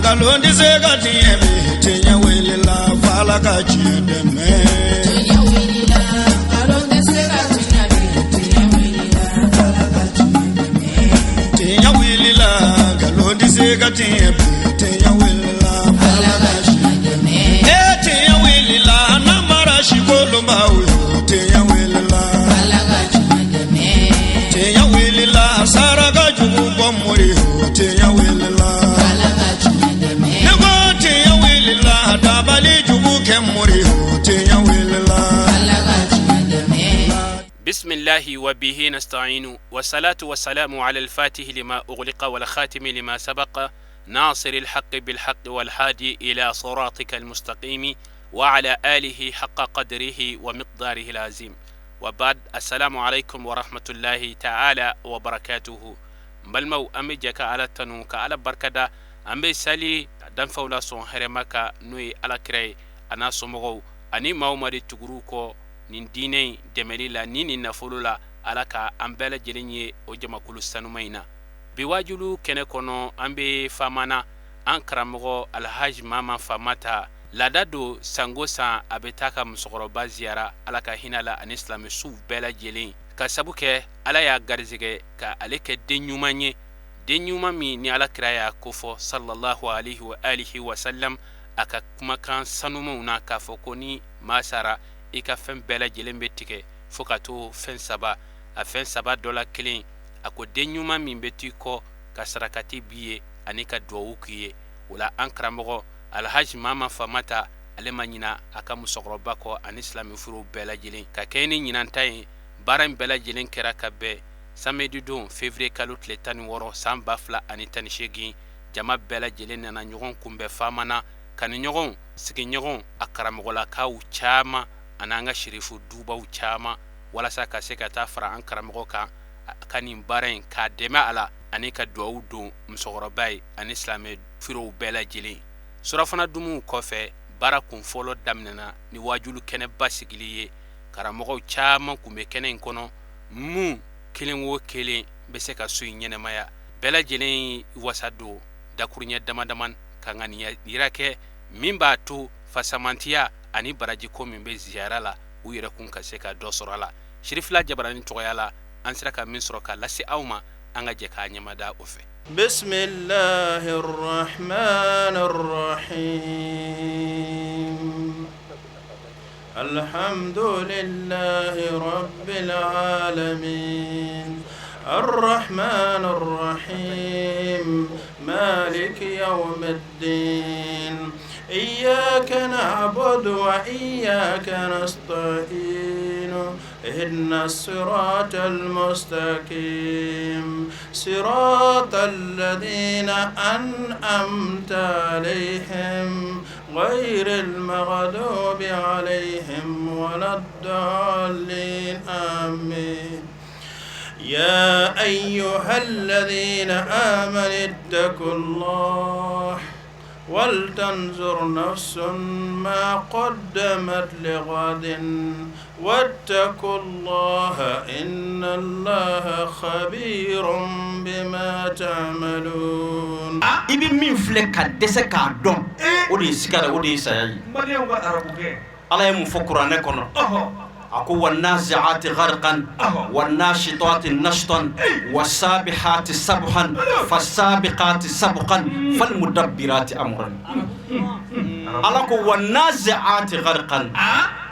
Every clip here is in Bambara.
Nkalon tɛ se ka tiɲɛ bi, tiɲɛ wulila f'Ala ka tiɲɛ dɛmɛ. Tiɲɛ wulila, nkalon tɛ se ka tiɲɛ bi, tiɲɛ wulila, Ala ka tiɲɛ dɛmɛ. Tiɲɛ wulila, nkalon tɛ se ka tiɲɛ bi, tiɲɛ wulila f'Ala Ala ka ka tiɲɛ tiɲɛ dɛmɛ. E tiɲɛ wulila, namara sikolonbaw yo, tiɲɛ wulila. Ala ka tiɲɛ dɛmɛ. Tiɲɛ wulila, saraka jugu bɔ mori yo, tiɲɛ wulila. Ala ka tiɲɛ dɛmɛ. Ne ko tiɲɛ wulila, dabali jugu kɛ mori yo, tiɲɛ wulila. Ala ka tiɲɛ dɛmɛ. بسم الله وبه نستعين والصلاة والسلام على الفاتح لما أغلق والخاتم لما سبق ناصر الحق بالحق والهادي إلى صراطك المستقيم وعلى آله حق قدره ومقداره العظيم وبعد السلام عليكم ورحمة الله تعالى وبركاته. N balimaw, an bɛ jɛ ka Ala tanu, ka Ala barikada. An bɛ sali danfɛnw la sɔn hɛrɛma kan, n'o ye Ala kira ye, a n'a somɔgɔw ani maa o maa de tugur'u kɔ nin diinɛ in dɛmɛli la ni nin nafolo la. Ala ka an bɛɛ lajɛlen ye o jamakulu sanuma in na. Bi waajulu kɛnɛ kɔnɔ, an bɛ Famana. An karamɔgɔ Alhaji Mama Famata, laada don, sango san a bɛ taa ka musokɔrɔba ziyara, Ala ka hinɛ la ani silamɛsuw bɛɛ lajɛlen, ka sabu kɛ Ala y'a garisɛgɛ ka ale kɛ den ɲuman ye, den ɲuman min ni Ala kira y'a kofɔ sallallahu alaihi wa alihi wa sallam a ka kumakan sanumanw na, k'a fɔ ko ni maa sara, i ka fɛn bɛɛ lajɛlen bɛ tigɛ fo ka to fɛn saba. A fɛn saba dɔ la kelen, a ko den ɲuman min bɛ to i kɔ ka sarakati b'i ye ani ka duwawu k'i ye. O la, an karamɔgɔ Alhaji Mama Famata, ale ma ɲina a ka musokɔrɔba kɔ ani silamɛ furuw bɛɛ lajɛlen. Ka kɛ ni ɲinan ta ye, baara in bɛɛ lajɛlen kɛra ka bɛn samedi don, février kalo tile 16, san 2018. Jama bɛɛ lajɛlen nana ɲɔgɔn kunbɛn Famana, kanuɲɔgɔnw, sigiɲɔgɔnw, a karamɔgɔlakaw caman ani an ka sirifu dubaw caman, walasa ka se ka taa fara an karamɔgɔ kan ka nin baara in k'a dɛmɛ a la ani ka duwawu don musokɔrɔba ye ani silamɛ furew bɛɛ lajɛlen. Surafana dumuw kɔfɛ, baara kun fɔlɔ daminɛna ni waajulu kɛnɛba sigili ye. Karamɔgɔw caman kun bɛ kɛnɛ in kɔnɔ, mun kelen o kelen bɛ se ka so in ɲɛnɛmaya. Bɛɛ lajɛlen wasa don dakuruɲɛ dama dama ka ŋaniya yira kɛ min b'a to fasamantiya ani barajiko min bɛ ziyara la, u yɛrɛ kun ka se ka dɔ sɔrɔ a la. Sirifila Jabarani tɔgɔya la, an sera ka min sɔrɔ ka lase aw ma, an ka jɛ k'a ɲɛmada o fɛ. بسم الله الرحمن الرحيم الحمد لله رب العالمين الرحمن الرحيم مالك يوم الدين إياك نعبد وإياك نستعين اهدنا الصراط المستقيم صراط الذين أنعمت عليهم غير المغضوب عليهم ولا الضالين آمين يا أيها الذين آمنوا اتقوا الله ولتنظر نفس ما قدمت لغد واتقوا الله إن الله خبير بما تعملون. I bɛ min filɛ ka dɛsɛ k'a dɔn, o de ye siga o de ye saya ye. Ala ye mun fɔ kuranɛ kɔnɔ? A ko والنازعات غرقا والناشطات نشطا والسابحات سبحا فالسابقات سبقا فالمدبرات أمرا. Ala ko والنازعات غرقا,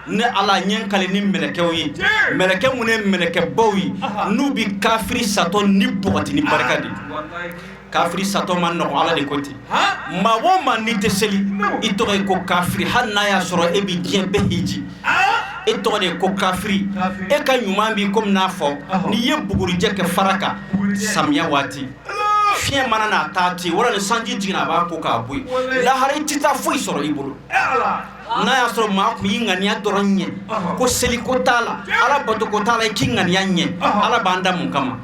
ne Ala ɲɛ kale ni mɛlɛkɛw ye, mɛlɛkɛ mun ye mɛlɛkɛbaw ye, n'u bi kafiri satɔ ni bɔgɔti ni barika de. Kafiri satɔ ma nɔgɔn, Ala de ko ten. Maa o maa n'i tɛ seli, i tɔgɔ ye ko kafiri. Hali n'a y'a sɔrɔ e bi diɲɛ bɛɛ hiji, e tɔgɔ de ye ko kafiri. E ka ɲuman b'i komi n'a fɔ n'i ye bugurijɛ kɛ fara kan samiya waati, fiɲɛ mana n'a taa ten, wala ni sanji jiginna, a b'a ko k'a bɔ yen. Lahara, i tɛ taa foyi sɔrɔ i bolo. N'a y'a sɔrɔ maa kun y'i ŋaniya dɔrɔn ɲɛ, ko seliko t'a la, Ala bato ko t'a la, i k'i ŋaniya ɲɛ. Ala b'an da mun kama?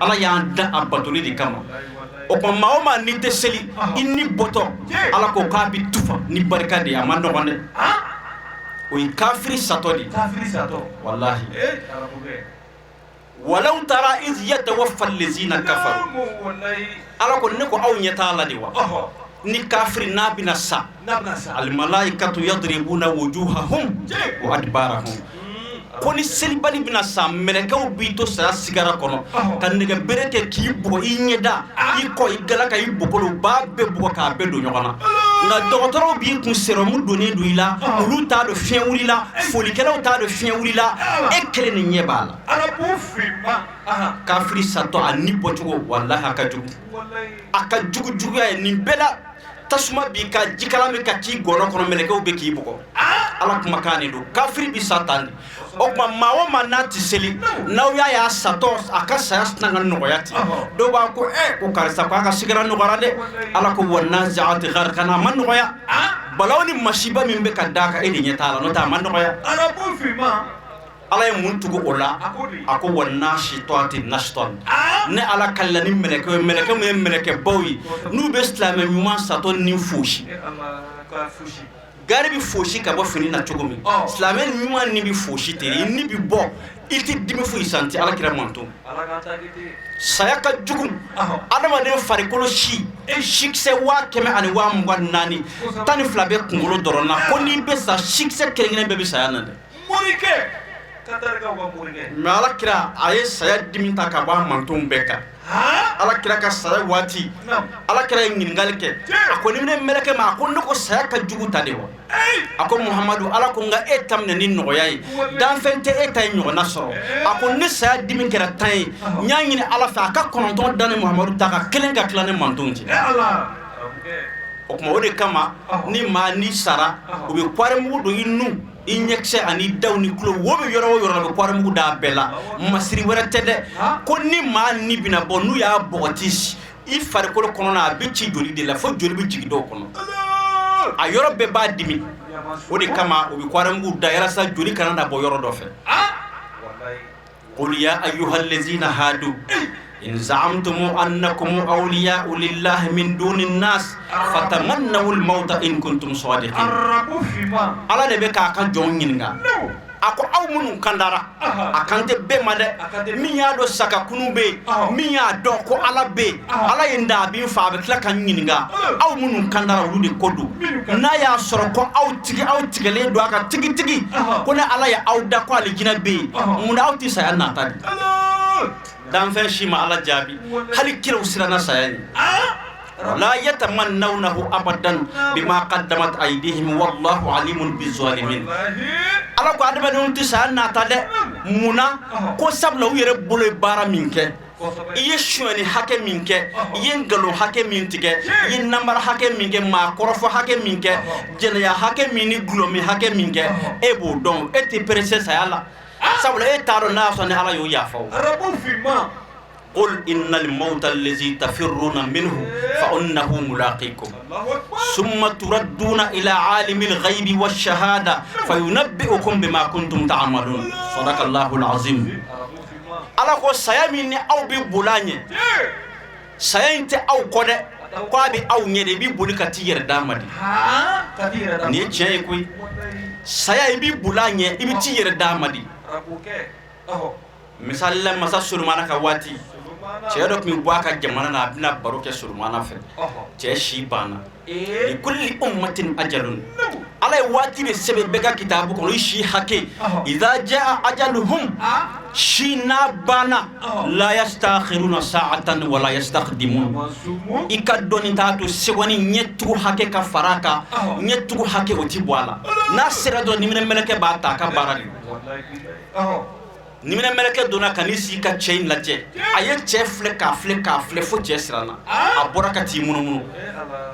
Ala y'an da a batoli de kama. O tuma, maa o maa n'i tɛ seli, i ni bɔtɔ, Ala ko k'a bɛ tufa ni barika de ye. A ma nɔgɔn dɛ, o ye kafiri satɔ de ye walahi. ولو ترى إذ يتوفى الذين كفروا. Ala ko ne ko aw ɲɛ t'a la de wa? Ni kafiri n'a bɛna sa, almalaikatu yadribuna wujuhahum wa adbarahum. Ko ni selibali bɛna sa, mɛlɛkɛw b'i to saya sigara kɔnɔ ka nɛgɛ bere kɛ k'i bugɔ i ɲɛda, i kɔ, i gala ka i bokolo, u b'a bɛɛ bugɔ k'a bɛɛ don ɲɔgɔn na. Nka dɔgɔtɔrɔw b'i kun sɛrɔmu donnen don i la, olu t'a dɔn fiɲɛ wulila, folikɛlaw t'a dɔn fiɲɛ wulila, e kelen de ɲɛ b'a la. Kafiri satɔ a ni bɔcogo, walahi a ka jugu, a ka jugu juguya ye nin bɛɛ la. Tasuma b'i ka jikalan bɛ ka k'i gɔnɔ kɔnɔ, mɛlɛkɛw bɛ k'i bugɔ. Ala kumakan de don. Kafiri bi sa tan de. O tuma maa o maa n'a tɛ seli, n'aw y'a ye a satɔ, a ka saya sina ka nɔgɔya ten, dɔw b'a ko ko karisa ko a ka sigara nɔgɔyara dɛ. Ala ko wa naziati gharqan, a ma nɔgɔya. Balaw ni masiba min bɛ ka d'a kan, e de ɲɛ t'a la, n'o tɛ a ma nɔgɔya. Ala ye mun tugu o la? A ko wa nasitati nashtan. Ne Ala kalila ni mɛlɛkɛ ye, mɛlɛkɛ min ye mɛlɛkɛbaw ye, n'u bɛ silamɛ ɲuman satɔ ni fosi. Gari bɛ fosi ka bɔ fini na cogo min, silamɛ ɲuman ni bɛ fosi ten, i ni bɛ bɔ, i tɛ dimi foyi santi. Ala kira manton. Saya ka jugu. Adamaden farikolo si sikisɛ 124,000, 12 bɛ kunkolo dɔrɔn na. Ko n'i bɛ sa, sikisɛ kelen kelen bɛɛ bɛ saya na dɛ. Mais Ala kira a ye saya dimi ta ka bɔ a mantonw bɛɛ kan. Ala kira ka saya waati, Ala kira ye ɲininkali kɛ. A ko ni ne mɛlɛkɛ ma, a ko ne ko saya ka jugu ta de wa? A ko Muhamadu, Ala ko nka e ta minɛ ni nɔgɔya ye, danfɛn tɛ e ta ye ɲɔgɔnna sɔrɔ. A ko ne saya dimi kɛra 10 ye, n y'a ɲini Ala fɛ a ka 9 da ne Muhamadu ta kan, kelen ka tila ne mantonw cɛ. O tuma o de kama ni maa ni sara, u bɛ kwarimugu don i nun, i ɲɛkisɛ ani daw ni tulo, wo bɛ yɔrɔ o yɔrɔ la, u bɛ kwarimugu d'a bɛɛ la. Masiri wɛrɛ tɛ dɛ. Ko ni maa ni bɛna bɔ, n'u y'a bɔgɔti i farikolo kɔnɔna, a bɛ ci joli de la fo joli bɛ jigin dɔw kɔnɔ, a yɔrɔ bɛɛ b'a dimi. O de kama u bɛ kwarimugu da yalasa joli kana na bɔ yɔrɔ dɔ fɛ. Qul ya ayyuhallazina hadu in za'amtum annakum awliya'u lillahi min duni nnas fatamannaw al-mauta in kuntum sadiqin. Ala de bɛ k'a ka jɔn ɲininka. A ko aw minnu kandara, a kan tɛ bɛɛ ma dɛ. Min y'a dɔn saka kunu bɛ yen, min y'a dɔn ko Ala bɛ yen, Ala ye n da, a bɛ n fa, a bɛ tila ka n ɲininka. Aw minnu kandara, olu de ko don. N'a y'a sɔrɔ ko aw tigi, aw tigɛlen don a ka tigitigi, ko ne Ala ye aw da ko alijinɛ bɛ yen, mun na aw tɛ saya nata de? Danfɛn si ma Ala jaabi, hali kiraw siranna saya ɲɛ. La yatamannawnahu abadan bima qaddamat aydihim wallahu alimun bizalimin. Ala ko adamadenw tɛ saya nata dɛ. Mun na? Ko sabula u yɛrɛ bolo ye baara min kɛ, i ye sonyani hakɛ min kɛ, i ye nkalon hakɛ min tigɛ, i ye namara hakɛ min kɛ, maa kɔrɔfɔ hakɛ min kɛ, jɛnɛya hakɛ min ni gulɔmin hakɛ min kɛ, e b'o dɔn. E tɛ pressé saya la, sabula e t'a dɔn n'a y'a sɔrɔ ni Ala y'o yafa o. Qul innal mauta allazi tafirruna minhu fa innahu mulaqikum summa turadduna ila alimil ghaibi wash shahada fayunabbi'ukum bima kuntum ta'malun. Sadaqallahu alazim. Ala ko saya min ni aw bɛ boli a ɲɛ, saya in tɛ aw kɔ dɛ, ko a bɛ aw ɲɛ de, i bɛ boli ka t'i yɛrɛ d'a ma de. Nin ye tiɲɛ ye koyi. Saya i bɛ boli a ɲɛ, i bɛ t'i yɛrɛ d'a ma de. Misali la, masa Solomana ka waati, cɛ dɔ tun bɛ bɔ a ka jamana na, a bɛna baro kɛ Solomana fɛ. Cɛ si banna. Li kulli ummatin ajalun. Ala ye waati de sɛbɛn bɛɛ ka kitabu kɔnɔ, i si hakɛ. Idha jaa ajaluhum, si n'a banna, la yastakhiruna sa'atan wa la yastaqdimun. I ka dɔnni t'a to segɔni ɲɛtugu hakɛ ka fara a kan, ɲɛtugu hakɛ o ti bɔ a la. N'a sera dɔrɔn, niminɛ mɛlɛkɛ b'a ta a ka baara de. Niminɛ mɛlɛkɛ donna ka n'i sigi ka cɛ in lajɛ. A ye cɛ filɛ k'a filɛ k'a filɛ fo cɛ siranna, a bɔra ka t'i munumunu.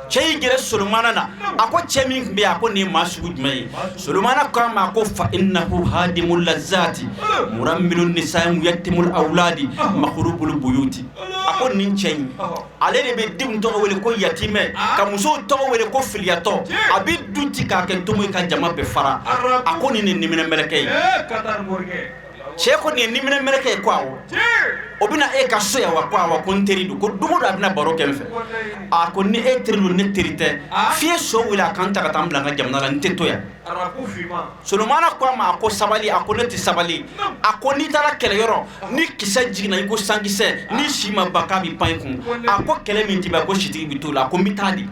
Cɛ y'i gɛrɛ Solomana na, a ko cɛ min tun bɛ yen, a ko nin ye maa sugu jumɛn ye? Solomana ko a ma ko fa innahu hadimul lazati murammilun nisaa muyattimul awladi makhrubul buyuti. A ko nin cɛ in, ale de bɛ denw tɔgɔ wele ko yatimɛ, ka musow tɔgɔ wele ko filiyatɔ, a bɛ du ci k'a kɛ ntomo ye ka jama bɛɛ fara. A ko nin ye niminɛ mɛlɛkɛ ye. Cɛ ko nin ye niminɛ mɛlɛkɛ ye? Ko awɔ. O bɛna e ka so yan wa? Ko awɔ, ko n teri don, ko don o don a bɛna baro kɛ n fɛ. A ko ni e teri don, ne teri tɛ. Fiɲɛ so wuli a kan ta ka taa n bila n ka jamana la, n tɛ to yan. Solomana ko a ma, a ko sabali. A ko ne tɛ sabali. A ko n'i taara kɛlɛyɔrɔ, ni kisɛ jiginna i ko sankisɛ, ni si ma ban k'a bɛ pan i kun. A ko kɛlɛ min t'i ban, ko sitigi bɛ t'o la. A ko n bɛ taa di.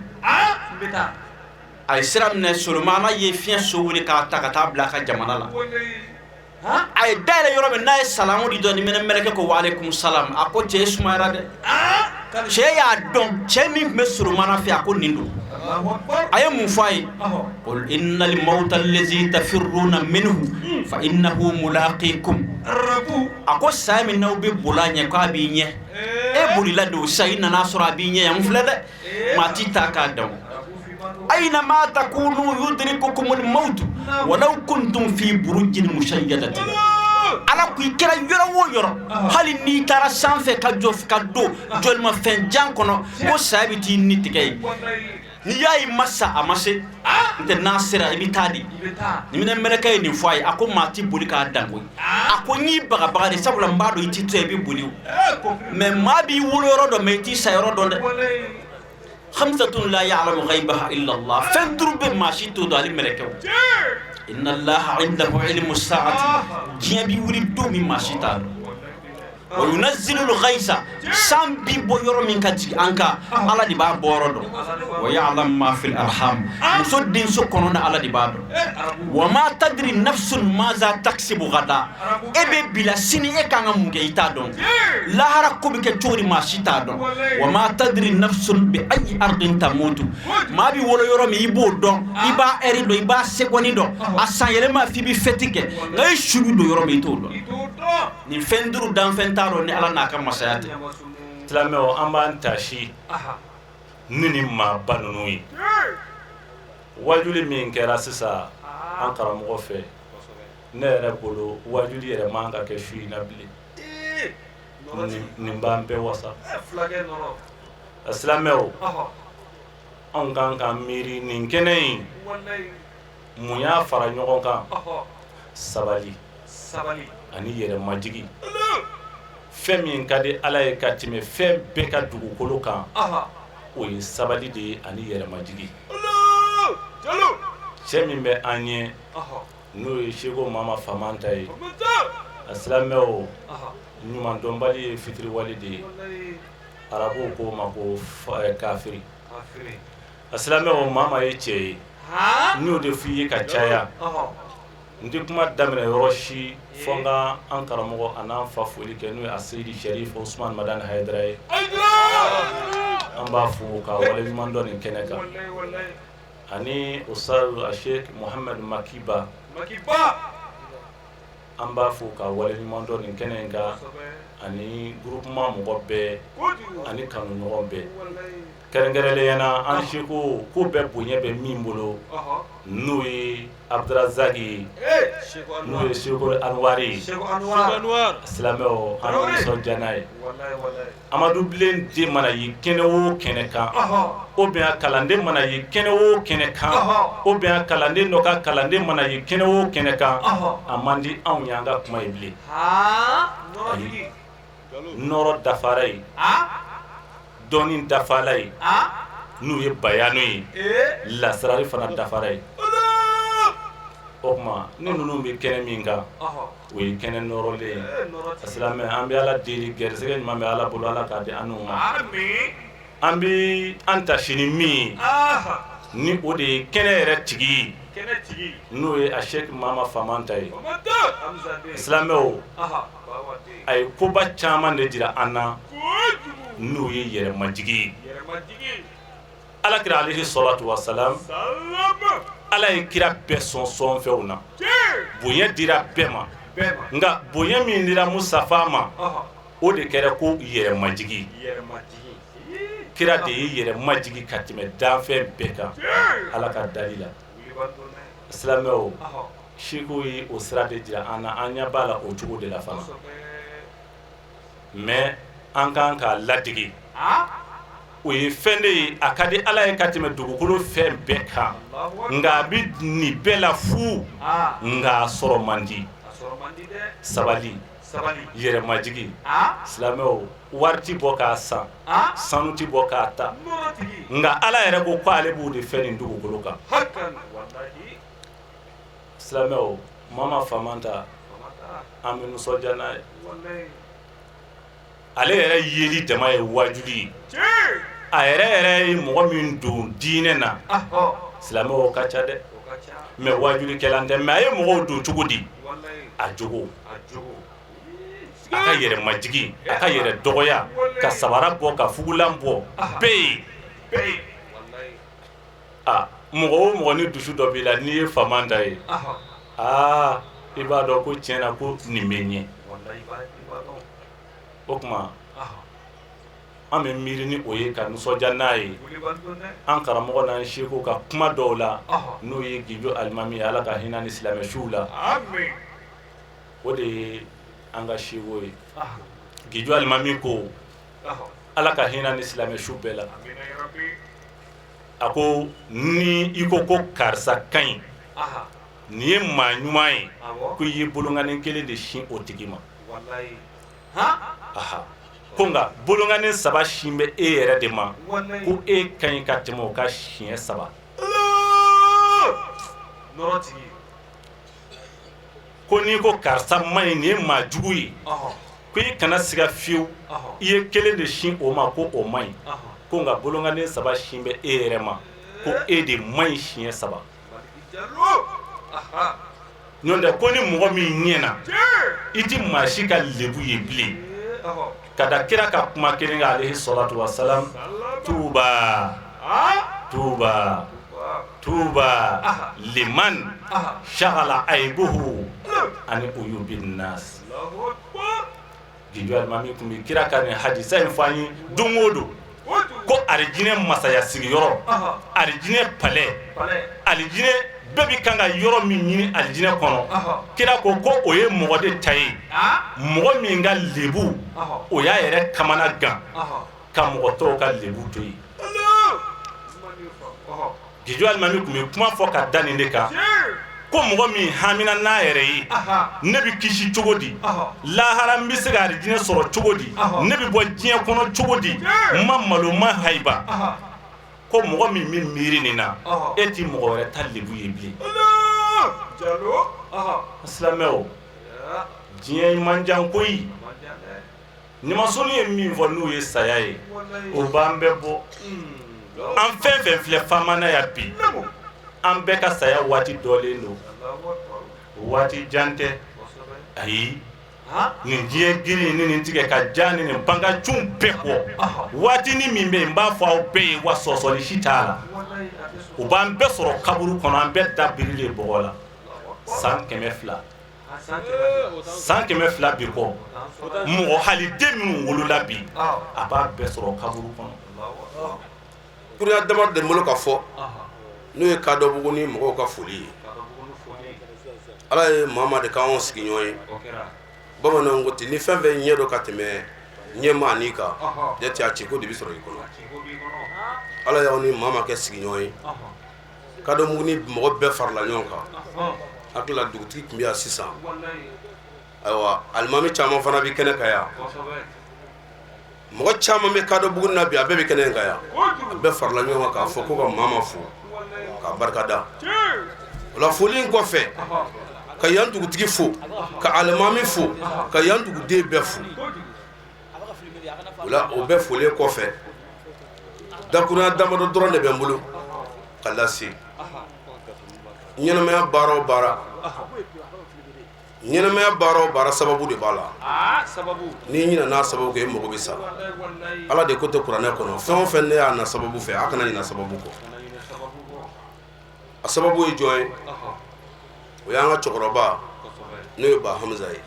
A ye sira minɛ, Solomana ye fiɲɛ so wuli k'a ta ka taa bila a ka jamana la. A ye dayɛlɛ yɔrɔ min n'a ye salamu di dɔn ni mɛnɛ mɛlɛkɛ ko waaleykum salam. A ko cɛ sumayara dɛ. Cɛ y'a dɔn, cɛ min tun bɛ Solomana fɛ, a ko nin don. A ye mun fɔ a ye? Qul innal mawta allazi tafirruna minhu fa innahu mulaqikum. A ko saya min n'aw bɛ boli a ɲɛ, k'a b'i ɲɛ. E bolila don sa, i nana sɔrɔ a b'i ɲɛ yan. N filɛ dɛ, maa t'i ta k'a dɔn. Aynama takunu yudrikukumul mawt walaw kuntum fi burujin mushayyadatin. Ala ko i kɛra yɔrɔ o yɔrɔ, hali n'i taara sanfɛ ka jɔ ka don jɔlimafɛn jan kɔnɔ, ko saya bɛ t'i ni tigɛ yen. N'i y'a ye ma sa, a ma se. N tɛ n'a sera, i bɛ taa di. Ni minɛ mɛlɛkɛ ye nin fɔ a ye, a ko maa t'i boli k'a dan koyi. A ko n y'i bagabaga de, sabula n b'a dɔn i t'i to yen, i bɛ boli o. Mais maa b'i wolo yɔrɔ dɔn, mais i t'i sa yɔrɔ dɔn dɛ. Khamsatun la ya'lamu ghaibaha illa Allah. Fɛn duuru bɛ, maa si t'o dɔn, hali mɛlɛkɛw. Inna Allaha indahu ilmu sa'ati. Diɲɛ bi wuli don min, maa si t'a dɔn. Wa yunazzilu al-ghaysa, san bi bɔ yɔrɔ min ka jigin an kan, Ala de b'a bɔ yɔrɔ dɔn. Wa ya'lamu ma fil arham, muso denso kɔnɔ na, Ala de b'a dɔn. Wa ma tadri nafsun maza taksibu gada, e bɛ bila sini, e kan ka mun kɛ, i t'a dɔn. Lahara ko bɛ kɛ cogo di, maa si t'a dɔn. Wa ma tadri nafsun bi ayi ardin tamutu, maa bɛ wolo yɔrɔ min, i b'o dɔn, i b'a ɛri dɔn, i b'a seconde dɔn, a san yɛlɛma f'i bɛ fɛti kɛ, nka e su bɛ don yɔrɔ min, i t'o dɔn. Nin fɛn duuru danfɛn t'a dɔn ni Ala n'a ka masaya tɛ. Silamɛw, an b'an tasi ni maaba ninnu ye. Wajuli min kɛra sisan an karamɔgɔ fɛ, ne yɛrɛ bolo wajuli yɛrɛ man ka kɛ su in na bilen. Nin b'an bɛɛ wasa. Silamɛw, anw kan ka miiri nin kɛnɛ in, mun y'a fara ɲɔgɔn kan? Sabali ani yɛrɛmajigi. Fɛn min ka di Ala ye ka tɛmɛ fɛn bɛɛ ka dugukolo kan, o ye sabali de ye ani yɛrɛmajigi. Cɛ min bɛ an ɲɛ, n'o ye Seko Mama Famanta ye, a silamɛw, ɲumandɔnbali ye fitiriwale de ye. Arabuw k'o ma ko kafiri. A silamɛw, Mama ye cɛ ye, n y'o de f'i ye ka caya. N tɛ kuma daminɛ yɔrɔ si fo n ka an karamɔgɔ a n'an fa foli kɛ, n'o ye a Seyidi Sɛrifu Usumani Madani Hayidara ye. An b'a fo ka waleɲuman dɔn nin kɛnɛ kan, ani Ustaz a Sheikh Muhamadu Makiba, an b'a fo ka waleɲuman dɔn nin kɛnɛ in kan, ani groupement mɔgɔ bɛɛ ani kanuɲɔgɔn bɛɛ. Kɛrɛnkɛrɛnnenya na, an seko ko bɛɛ bonya bɛ min bolo, n'o ye Abdurazaki ye, n'o ye Seko Anwari ye. Silamɛw, an nisɔndiya n'a ye. Amadu Bilen den mana ye kɛnɛ o kɛnɛ kan, o bien a kalanden mana ye kɛnɛ o kɛnɛ kan, o bien a kalanden dɔ ka kalanden mana ye kɛnɛ o kɛnɛ kan, a man di anw ye an ka kuma ye bilen. Ayi, nɔrɔ dafara ye, dɔnni dafala ye, n'o ye bayanu ye, lasirari fana dafara ye. O tuma ni ninnu bɛ kɛnɛ min kan, o ye kɛnɛ nɔrɔlen ye. Silamɛ, an bɛ Ala deli, garisɛgɛ ɲuman bɛ Ala bolo, Ala k'a di an n'u ma. An bɛ an tasi ni min ye, ni o de ye kɛnɛ yɛrɛ tigi ye, n'o ye a Sheikh Mama Famanta ye. Silamɛw, a ye koba caman de jira an na, n'o ye yɛrɛmajigi ye. Ala kira alayhi salatu wa salam, Ala ye kira bɛɛ sɔn sɔnfɛnw na, bonya dira bɛɛ ma, nka bonya min dira Mustafa ma, o de kɛra ko yɛrɛmajigi. Kira de ye yɛrɛmajigi ka tɛmɛ danfɛn bɛɛ kan Ala ka dali la. Silamɛw, Seko ye o sira de jira an na, an ɲɛ b'a la o cogo de la fana. Mais an kan k'a ladege, o ye fɛn de ye a ka di Ala ye ka tɛmɛ dugukolo fɛn bɛɛ kan, nka a bɛ nin bɛɛ la fu, nka a sɔrɔ man di. Sabali, yɛrɛmajigi. Silamɛw, wari ti bɔ k'a san, sanu ti bɔ k'a ta, nka Ala yɛrɛ ko ko ale b'o de fɛ nin dugukolo kan. Silamɛw, Mama Famanta, an bɛ nisɔndiya n'a ye. Ale yɛrɛ yeli dama ye wajuli ye. A yɛrɛ yɛrɛ ye mɔgɔ min don diinɛ na, silamɛw ka ca dɛ, mais wajulikɛla tɛ, mais a ye mɔgɔw don cogo di? A jogo, a ka yɛrɛ majigin, a ka yɛrɛ dɔgɔya, ka sabara bɔ, ka fugulan bɔ bɛɛ ye. Aa, mɔgɔ o mɔgɔ ni dusu dɔ b'i la, n'i ye faama da ye, aa, i b'a dɔn ko tiɲɛ na ko nin bɛ ɲɛ. O tuma an bɛ miiri ni o ye ka nisɔndiya n'a ye. An karamɔgɔ n'an seko ka kuma dɔw la, n'o ye Gijo alimami ye, Ala ka hinɛ ni silamɛ suw la, o de ye an ka seko ye. Gijo alimami ko, Ala ka hinɛ ni silamɛ su bɛɛ la, a ko ni i ko ko karisa ka ɲi, nin ye maa ɲuman ye, ko i ye bolonkani kelen de sin o tigi ma. Aha, ko nka bolonkani saba sin bɛ e yɛrɛ de ma, ko e ka ɲi ka tɛmɛ o ka siɲɛ saba. Ko n'i ko karisa man ɲi, nin ye maa jugu ye, ko i kana siga fiyewu, i ye kelen de sin o ma ko o man ɲi, ko nka bolonkani saba sin bɛ e yɛrɛ ma, ko e de man ɲi siɲɛ saba. N'o tɛ, ko ni mɔgɔ min ɲɛna, i ti maa si ka lebu ye bilen, ka da kira ka kuma kelen kan, alayhi salatu wasalam: tuba, tuba, tuba liman shagala aibuhu ani uyubin nas. Gijo alimami tun bɛ kira ka nin hadisa in fɔ an ye don o don, ko alijinɛ masaya sigiyɔrɔ, alijinɛ palais, alijinɛ bɛɛ bɛ kan ka yɔrɔ min ɲini alijinɛ kɔnɔ, kira ko ko o ye mɔgɔ de ta ye, mɔgɔ min ka lebu o y'a yɛrɛ kamana gan ka mɔgɔ tɔw ka lebu to yen. Gijo alimami tun bɛ kuma fɔ ka da nin de kan, ko mɔgɔ min hamina n'a yɛrɛ ye, ne bɛ kisi cogo di lahara, n bɛ se ka alijinɛ sɔrɔ cogo di, ne bɛ bɔ diɲɛ kɔnɔ cogo di, n ma malo, n ma hayiba, ko mɔgɔ min bɛ miiri nin na, e ti mɔgɔ wɛrɛ ta lebu ye bilen. Silamɛw, diɲɛ man jan koyi. Ɲamasoni ye min fɔ, n'o ye saya ye, o b'an bɛɛ bɔ. An fɛn fɛn filɛ faamana yan bi, an bɛɛ ka saya waati dɔlen don, waati jan tɛ. Ayi, nin diɲɛ girin ni nin tigɛ ka ja ni nin pankacun bɛɛ kɔ, waatinin min bɛ yen, n b'a fɔ aw bɛɛ ye wa, sɔsɔli si t'a la, o b'an bɛɛ sɔrɔ kaburu kɔnɔ, an bɛɛ da birilen bɔgɔ la. San 200, san 200 bi kɔ, mɔgɔ hali den minnu wolola bi, a b'a bɛɛ sɔrɔ kaburu kɔnɔ. Kuruya dama de bolo ka fɔ, n'o ye Kadɔbugu ni mɔgɔw ka foli ye. Ala ye maa de k'anw sigiɲɔgɔn ye. Bamananw ko ten, ni fɛn fɛn ɲɛ dɔ ka tɛmɛ ɲɛmaa n'i kan jate, a ciko de bɛ sɔrɔ i kɔnɔ. Ala y'aw ni maa ma kɛ sigiɲɔgɔn ye. Kadɔbugu ni mɔgɔ bɛɛ farala ɲɔgɔn kan. Hakili la, dugutigi tun bɛ yan sisan. Ayiwa, alimami caman fana bɛ kɛnɛ kan yan. Mɔgɔ caman bɛ Kadɔbugu na bi, a bɛɛ bɛ kɛnɛ kan yan. A bɛɛ farala ɲɔgɔn kan k'a fɔ ko ka maa fo ka barika da. O la, foli in kɔfɛ, ka yan dugutigi fo, ka alimami fo, ka yan duguden bɛɛ fo. O la, o bɛɛ foli kɔfɛ, dakurunya damadɔ dɔrɔn de bɛ n bolo ka lase. Ɲɛnamaya baara o baara, ɲɛnamaya baara o baara, sababu de b'a la. N'i ɲinɛ n'a sababu kɛ, e mago bɛ sa. Ala de ko tɛ kuranɛ kɔnɔ, fɛn o fɛn ne y'a na sababu fɛ, a kana ɲinɛ sababu kɔ. A sababu ye jɔn ye? O y'an ka cɛkɔrɔba, n'o ye Ba Hamza ye.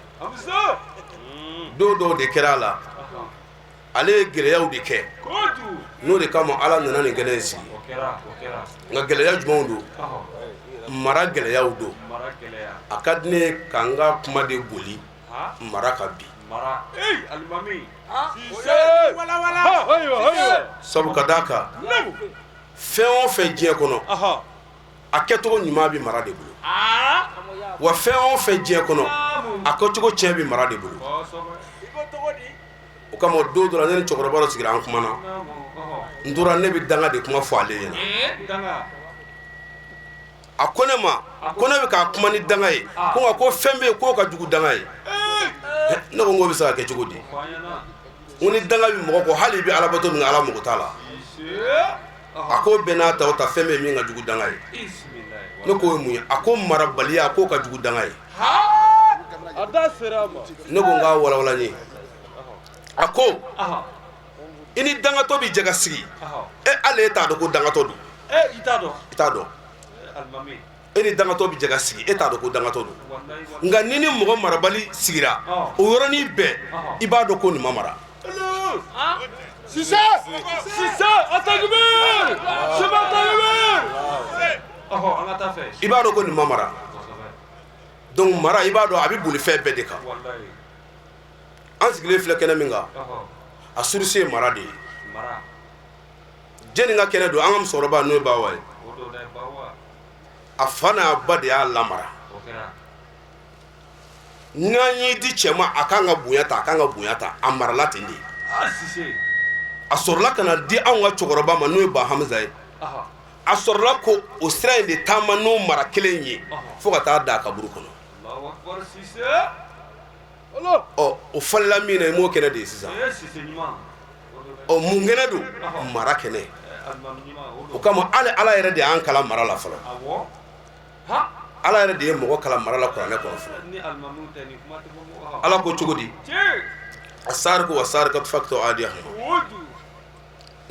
Don dɔw de kɛra a la, ale ye gɛlɛyaw de kɛ, n'o de kama Ala nana nin kɛnɛ in sigi. Nka gɛlɛya jumɛnw don? Mara gɛlɛyaw don. A ka di ne ye ka n ka kuma de boli mara kan bi, sabu ka d'a kan, fɛn o fɛn diɲɛ kɔnɔ, a kɛcogo ɲuman bɛ mara de bolo. Wa fɛn o fɛn diɲɛ kɔnɔ, a kɛcogo tiɲɛ bɛ mara de bolo. O kama, don dɔ la, ne ni cɛkɔrɔba dɔ sigira, an kumana. N tora ne bɛ danga de kuma fɔ ale ɲɛna. A ko ne ma ko ne bɛ k'a kuma ni danga ye, ko nka ko fɛn bɛ yen k'o ka jugu danga ye. Ne ko n k'o bɛ se ka kɛ cogo di? N ko ni danga bɛ mɔgɔ kɔ, hali i bɛ alabato min kɛ, Ala mago t'a la. A ko bɛɛ n'a ta o ta, fɛn bɛ min ka jugu danga ye. Ne k'o ye mun ye? A ko marabaliya, k'o ka jugu danga ye. Ne ko n k'a walawala n ye. A ko i ni dangatɔ bɛ jɛ ka sigi, e hali e t'a dɔn ko dangatɔ don. I t'a dɔn. E ni dangatɔ bɛ jɛ ka sigi, e t'a dɔn ko dangatɔ don. Nka ni ni mɔgɔ marabali sigira, o yɔrɔnin bɛɛ i b'a dɔn ko nin ma mara. Sise! Sise! Atakbir! Sima takbir! I b'a dɔn ko nin ma mara. Donc mara, i b'a dɔn a bɛ boli fɛn bɛɛ de kan. An sigilen filɛ kɛnɛ min kan, a source ye mara de ye. Jɛnni ka kɛnɛ don? An ka musokɔrɔba, n'o ye Bawa ye, a fa n'a ba de y'a lamara. N'an y'i di cɛ ma, a kan ka bonya ta, a kan ka bonya ta. A marala ten de. A sɔrɔla ka na di anw ka cɛkɔrɔba ma, n'o ye Ba Hamza ye. A sɔrɔla ko o sira in de taama n'o mara kelen ye fo ka taa da a kaburu kɔnɔ. Ɔ, o falila min na, i m'o kɛnɛ de ye sisan. Ɔ, mun kɛnɛ don? Mara kɛnɛ. O kama hali Ala yɛrɛ de y'an kalan mara la fɔlɔ. Ala yɛrɛ de ye mɔgɔ kalan mara la kuranɛ kɔnɔ fɔlɔ. Ala ko cogo di? Asariku wa sarikatu fakitɔ adiyahuma.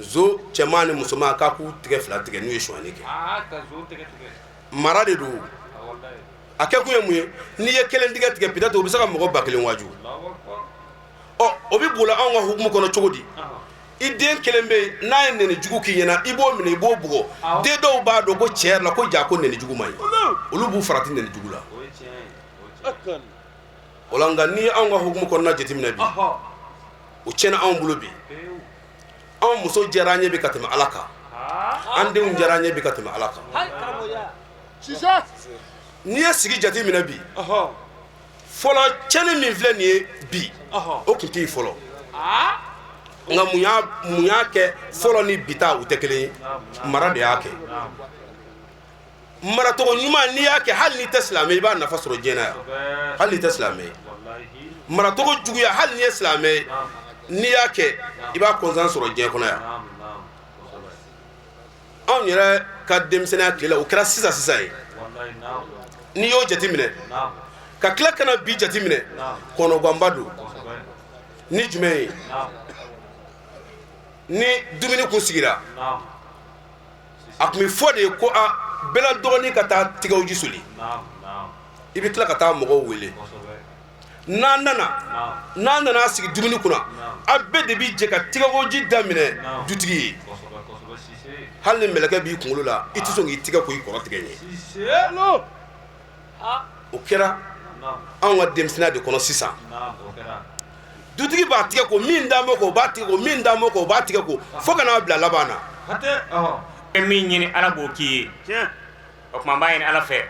Zo cɛman ni musoman, k'a k'u tigɛ fila tigɛ n'u ye sonyani kɛ. Mara de don. A kɛ kun ye mun ye? N'i ye kelen tigɛ tigɛ, peut-être o bɛ se ka mɔgɔ 1000 waaju. Ɔ, o bɛ boli anw ka hukumu kɔnɔ cogo di? I den kelen bɛ yen, n'a ye nɛni jugu k'i ɲɛna, i b'o minɛ, i b'o bugɔ. Den dɔw b'a dɔn ko tiɲɛ yɛrɛ la, ko ja ko nɛni jugu man ɲi, olu b'u farati nɛni jugu la o la. Nka n'i ye anw ka hukumu kɔnɔna jateminɛ bi, o tiɲɛna anw bolo bi. Anw muso diyara an ye bi ka tɛmɛ Ala kan, an denw diyara an ye bi ka tɛmɛ Ala kan. N'i ye sigi jateminɛ bi, fɔlɔ cɛnni min filɛ nin ye bi, o tun tɛ yen fɔlɔ. Nka mun y'a kɛ fɔlɔ ni bi ta u tɛ kelen ye? Mara de y'a kɛ. Maracogo ɲuman, n'i y'a kɛ, hali n'i tɛ silamɛ, i b'a nafa sɔrɔ diɲɛ na yan, hali n'i tɛ silamɛ ye. Maracogo juguya, hali n'i ye silamɛ ye, n'i y'a kɛ, i b'a conséquence sɔrɔ diɲɛ kɔnɔ yan. Anw yɛrɛ ka denmisɛnninya tile la, o kɛra sisan sisan ye. N'i y'o jateminɛ ka tila ka na bi jateminɛ, kɔnɔganba don. Ni jumɛn ye? Ni dumuni kun sigira, a tun bɛ fɔ de ko a bɛɛ la dɔgɔnin ka taa tigɛw ji soli. I bɛ tila ka taa mɔgɔw wele. N'a nana sigi dumuni kunna, a bɛɛ de bɛ jɛ ka tigɛko ji daminɛ dutigi ye. Hali ni mɛlɛkɛ b'i kunkolo la, i tɛ sɔn k'i tigɛ ko i kɔrɔ tigɛ ɲɛ. O kɛra anw ka denmisɛnninya de kɔnɔ. Sisan dutigi b'a tigɛ ko, min d'an b'o kan, o b'a tigɛ ko, min d'an b'o kan, o b'a tigɛ ko, fo ka n'a bila laban na. Min ɲini, Ala b'o k'i ye. O tuma n b'a ɲini Ala fɛ,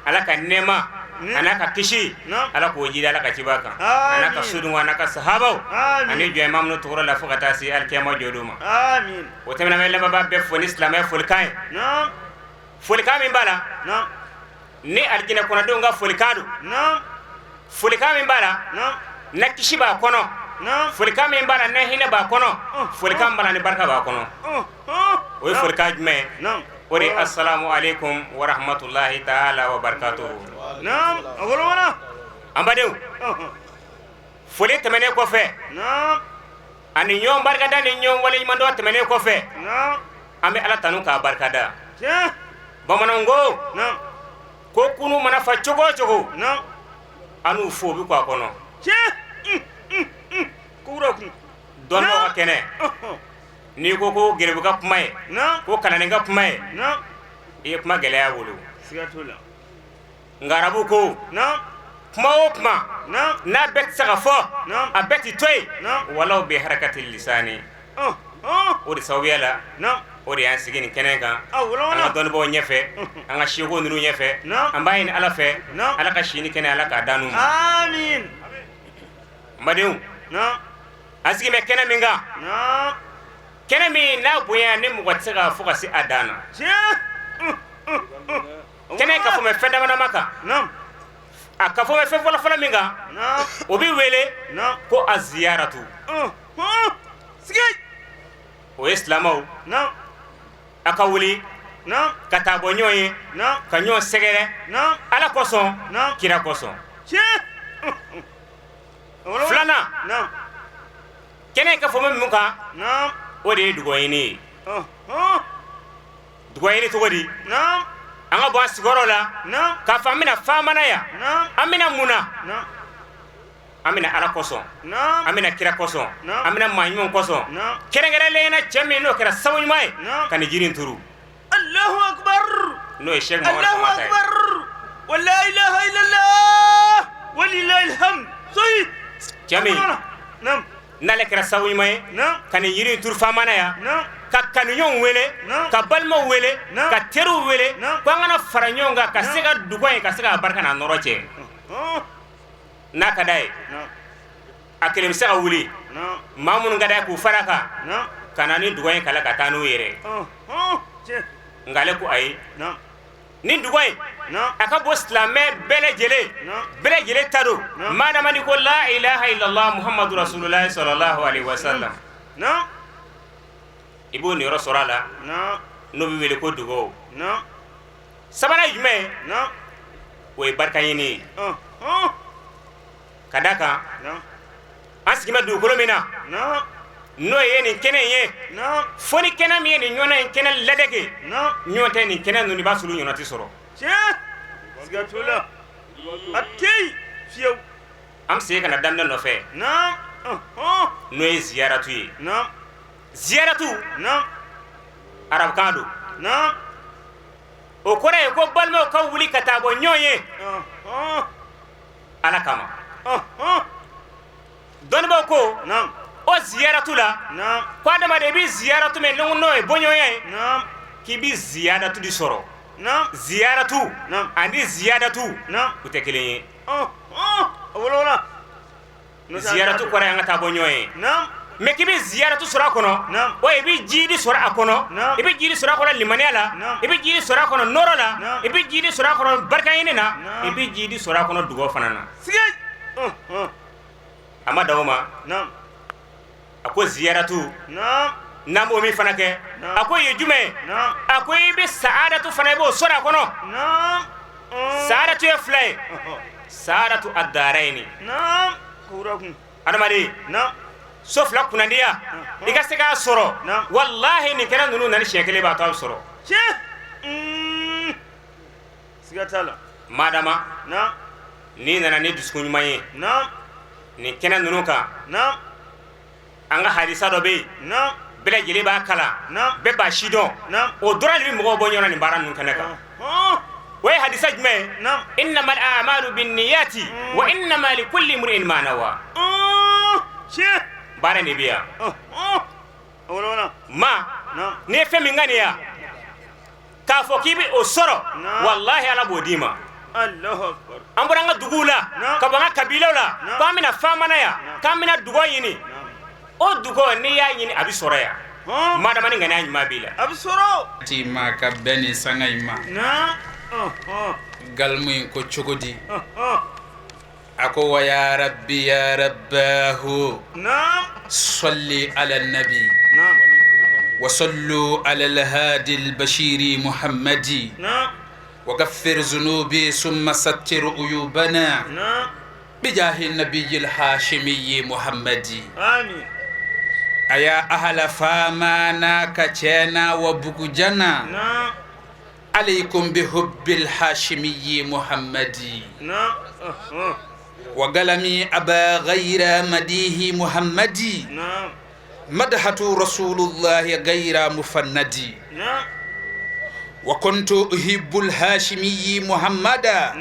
Ala ka nɛɛma a n'a ka kisi, Ala k'o jiri Ala ka ciba kan, a n'a ka sodenw, a n'a ka sahabaw, ani jɔn minnu tugura la fo ka taa se alikiyama jɔdon ma. O tɛmɛna, bɛ lamɛnbaa bɛɛ fo ni silamɛya folikan ye, folikan min b'a la ni alijinɛ kɔnɔdenw ka folikan don, folikan min b'a la na kisi b'a kɔnɔ, folikan min b'a la na hinɛ b'a kɔnɔ, folikan b'a la ni barika b'a kɔnɔ. O ye folikan jumɛn ye? O de ye asalamu aleykum wa rahmatulahi taala wa barakatuhu. An badenw, foli tɛmɛnen kɔfɛ ani ɲɔgɔn barikada ni ɲɔgɔn waleɲumandɔn tɛmɛnen kɔfɛ, an bɛ Ala tanu k'a barikada. Bamananw ko kunu mana fa cogo o cogo, an n'u fo, o bɛ kɔ a kɔnɔ. Dɔnnibaw ka kɛnɛ, n'i ko ko garibu ka kuma ye, ko kalanden ka kuma ye, i ye kuma gɛlɛya bolo. Nka arabu ko kuma o kuma n'a bɛɛ tɛ se ka fɔ, a bɛɛ tɛ to yen, walaw bi harakati lisani. O de sababuya la, o de y'an sigi nin kɛnɛ kan, an ka dɔnnibaaw ɲɛfɛ, an ka seko ninnu ɲɛfɛ. An b'a ɲini Ala fɛ, Ala ka si ni kɛnɛ, Ala k'a d'an ma. N badenw, an sigi bɛ kɛnɛ min kan, kɛnɛ min n'a bonya ni mɔgɔ tɛ se k'a fɔ ka se a dan na, kɛnɛ ka fɔ bɛ fɛn dama dama kan. A ka fɔ bɛ fɛn fɔlɔ fɔlɔ min kan, o bɛ wele ko a ziyaratu. O ye silamɛw a ka wuli ka taa bɔ ɲɔgɔn ye, ka ɲɔgɔn sɛgɛrɛ Ala kosɔn, kira kosɔn. Filanan, kɛnɛ ka fɔ min kan, o de ye dugawu ɲini ye. Dugawu ɲini cogo di? An ka bɔ an sigiyɔrɔ la k'a fɔ an bɛna Famana yan. An bɛna mun na? An bɛna Ala kosɔn, an bɛna kira kosɔn, an bɛna maa ɲuman kosɔn, kɛrɛnkɛrɛnlenya na cɛ min n'o kɛra sababu ɲuman ye ka nin jiri in turu. Allahu akbar. N'o ye Sɛki Mamadu Allahu Samata ye. akbar. Wa la ilaha illallah. Wa lillahi alhamd. Sahih. Cɛ min n'ale kɛra sababu ɲuman ye ka nin jiri in turu Famana yan, ka kanuɲɔgɔnw wele, ka balimaw wele, ka teriw wele, ko an kana fara ɲɔgɔn kan ka se ka dugu in ka se k'a barika n'a nɔrɔ cɛ. N'a ka d'a ye, a kelen bɛ se ka wuli, maa minnu ka d'a ye k'u fara a kan ka na ni duga in kala ka taa n'u yɛrɛ. Nka ale ko ayi, ni duga in a ka bɔ silamɛ bɛɛ lajɛlen, bɛɛ lajɛlen ta don. Maadama ni ko la ilaha illallah muhammadu rasulullah sallallahu alaihi wasallam, i b'o niyɔrɔ sɔrɔ a la, n'o bɛ wele ko dugawu. Sabanan ye jumɛn ye? O ye barika ɲini ye. Ka d'a kan, an sigilen bɛ dugukolo min na, n'o ye nin kɛnɛ in ye, fo ni kɛnɛ min ye nin ɲɔgɔnna in kɛnɛ ladege ɲɔgɔn tɛ, nin kɛnɛ ninnu i b'a sɔrɔ ɲɔgɔn tɛ sɔrɔ. An bɛ segin ka na daminɛ nɔfɛ, n'o ye ziyaratu ye. Ziyaratu, arabukan don. O kɔrɔ ye ko balimaw ka wuli ka taa bɔ ɲɔgɔn ye Ala kama. Dɔnnibaw ko o ziyaratu la, ko adamaden i bɛ ziyaratu min n'o ye bɔɲɔgɔnya ye, k'i bɛ ziyadatu de sɔrɔ. Ziyaratu ani ziyadatu u tɛ kelen ye. Ziyaratu kɔrɔ ye an ka taa bɔ ɲɔgɔn ye, mais k'i bɛ ziyaratu sɔrɔ a kɔnɔ, o i bɛ jidi sɔrɔ a kɔnɔ, i bɛ jidi sɔrɔ a kɔnɔ limaniya la, i bɛ jidi sɔrɔ a kɔnɔ nɔrɔ la, i bɛ jidi sɔrɔ a kɔnɔ barika ɲini na, i bɛ jidi sɔrɔ a kɔnɔ dugawu fana na. A ma dan o ma, a ko ziyaratu n'an b'o min fana kɛ, a ko ye jumɛn ye? A ko i bɛ saadatu fana, i b'o sɔrɔ a kɔnɔ. Saadatu ye fila ye, saadatu ad-darayni. Adamaden so fila kunnandiya, i ka se k'a sɔrɔ, walahi nin kɛnɛ ninnu nani siɲɛ kelen b'a to a bɛ sɔrɔ. Madama n'i nana ni dusukun ɲuman ye nin kɛnɛ ninnu kan, an ka hadisa dɔ bɛ yen, bɛɛ lajɛlen b'a kalan, bɛɛ b'a sidɔn, o dɔrɔn de bɛ mɔgɔw bɔ ɲɔgɔn na nin baara ninnu kɛnɛ kan. O ye hadisa jumɛn ye? Innamal a'malu binniyati wa innama likulli imri'in ma nawa. Baara de bɛ yan. Ma n'i ye fɛn min ŋaniya k'a fɔ k'i bɛ o sɔrɔ, walahi Ala b'o d'i ma. An bɔra an ka duguw la, ka bɔ an ka kabilaw la, ko an bɛna Famana yan, k'an bɛna dugawu ɲini. O dugawu, n'i y'a ɲini, a bɛ sɔrɔ yan, madama ni ŋaniya ɲuman b'i la, a bɛ sɔrɔ. Ti ma ka bɛn nin sanga in ma, galimu in ko cogo di? A ko wa ya rabbi ya rabbahu salli ala nabi wa sallu ala alhadi albashiri muhammadi wa gaffir zunubi summa sattir uyubana bijahi nabiyyi alhashimiyyi muhammadi. Amin. Aya ahala famana ka cɛna wa bugujana alaykum bihubbi alhashimiyyi muhammadi wa galami aba ghayra madihi muhammadi madhatu rasulullahi ghayra mufannadi wa kuntu uhibbu alhashimiyyi muhammada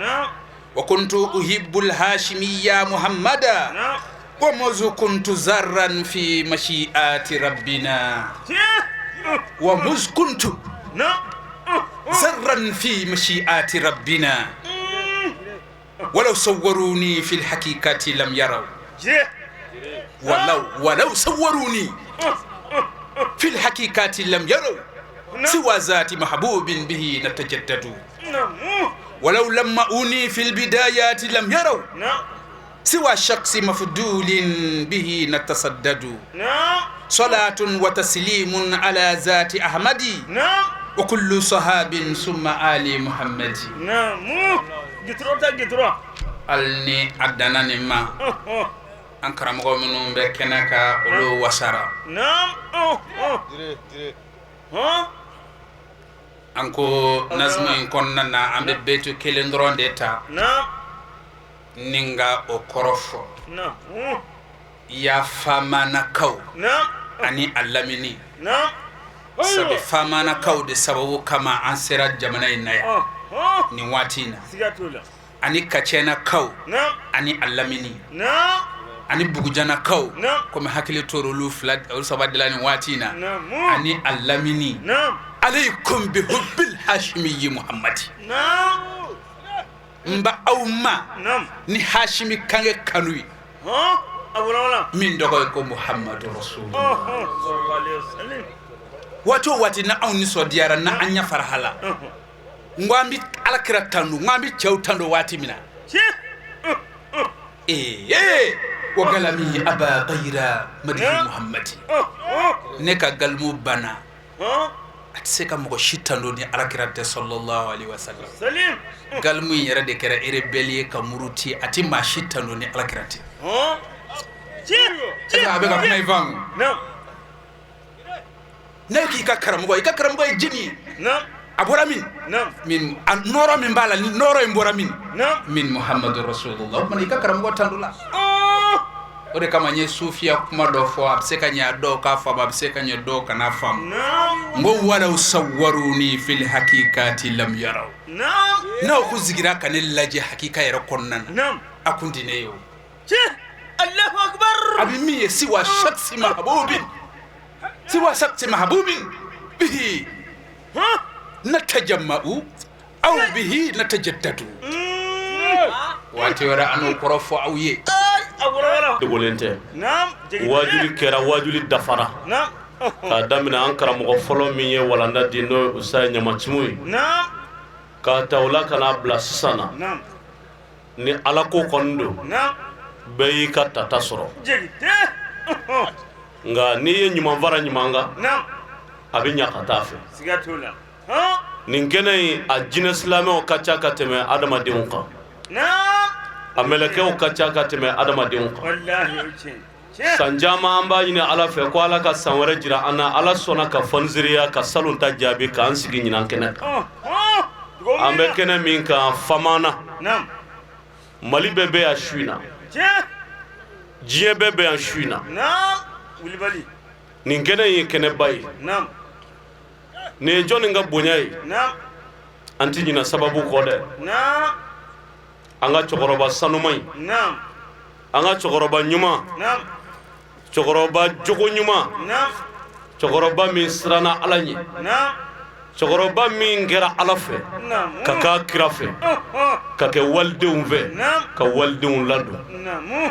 wa kuntu uhibbu alhashimiyya muhammada wa muzu kuntu zarran fi mashi'ati rabbina wa muz kuntu zarran fi mashi'ati rabbina walau sawwaruni fi alhaqiqati lam yaraw walau sawwaruni fi alhaqiqati lam yaraw siwa zati mahbubin bihi natajaddadu walau lamma'uni fi albidayati lam yaraw Siwa shaksi mafdulin bihi natasaddadu. Salatun wa taslimun ala zati ahmadi. Wa kullu sahabin summa ali muhammadi. Hali ni a danna nin ma, an karamɔgɔ minnu bɛ kɛnɛ kan, olu wasara. An ko nazimu in kɔnɔna na, an bɛ betu kelen dɔrɔn de ta ni ka o kɔrɔ fɔ. Ya famanakaw ani a lamini, sabu famanakaw de sababu kama an sera jamana in na yan nin waati in na, ani kacɛnakaw ani a lamini ani bugujanakaw, komi hakili tora olu fila olu saba de la nin waati in na, ani a lamini. Alaykum bi hubbil hashimiyi muhammadi. N ba aw ma ni hashimi kange kanu ye min tɔgɔ ye ko muhammadu rasulullah. Waati o waati na anw nisɔndiyara, na an ɲɛ farahala, n ko an bɛ alakira tanu, n ko an bɛ cɛw tanu waati min na, ee wa galami aba gayira madihi muhammadi. Ne ka galimu banna, a tɛ se ka mɔgɔ si tanu ni alakira tɛ, sallallahu alaihi wasallam. Galimu in yɛrɛ de kɛra rebelle ye ka muruti, a tɛ maa si tanu ni alakira tɛ. A bɛ ka kuma i faamu. Ne k'i ka karamɔgɔ, i ka karamɔgɔ ye jini ye, a bɔra min min, a nɔɔrɔ min b'a la, ni nɔɔrɔ in bɔra min min, muhammadu rasulullah. O tuma i ka karamɔgɔ tanu la. O de kama n ye sufiya kuma dɔ fɔ, a bɛ se ka ɲɛ a dɔw k'a faamu, a bɛ se ka ɲɛ dɔw kana faamu. N ko walaw sawwaruni fil hakikati lam yaraw. N'aw kun sigira ka ne lajɛ hakika yɛrɛ kɔnɔna na, a kun tɛ ne ye o. A bɛ min ye, siwa shaksi mahabubin, siwa shaksi mahabubin bihi natajamma'u aw bihi natajaddadu. Waati wɛrɛ an n'o kɔrɔ fɔ aw ye. Dogolen tɛ, wajuli kɛra, wajuli dafara k'a daminɛ an karamɔgɔ fɔlɔ min ye walanda di, n'o ye Usa Ɲamatimu ye, k'a ta o la ka n'a bila sisan na. Ni ala ko kɔni don, bɛɛ y'i ka tata sɔrɔ. Nka n'i ye ɲuman fara ɲuman kan, a bɛ ɲa ka taa fɛ. Nin kɛnɛ in, a jinɛ silamɛw ka ca ka tɛmɛ adamadenw kan, a mɛlɛkɛw ka ca ka tɛmɛ adamadenw kan. San caman an b'a ɲini ala fɛ ko ala ka san wɛrɛ jira an na. Ala sɔnna ka fɔnsereya ka salon ta jaabi k'an sigi ɲinan kɛnɛ kan. An bɛ kɛnɛ min kan Famana, Mali bɛɛ bɛ yan su in na, diɲɛ bɛɛ bɛ yan su in na. Nin kɛnɛ in ye kɛnɛba ye. Nin ye jɔnni ka bonya ye? An tɛ ɲinɛ sababu kɔ dɛ. An ka cɛkɔrɔba sanuman in, an ka cɛkɔrɔba ɲuman, cɛkɔrɔba jogo ɲuman, cɛkɔrɔba min siranna ala ɲɛ, cɛkɔrɔba min kɛra ala fɛ ka k'a kira fɛ, ka kɛ walidenw fɛ, ka walidenw ladon,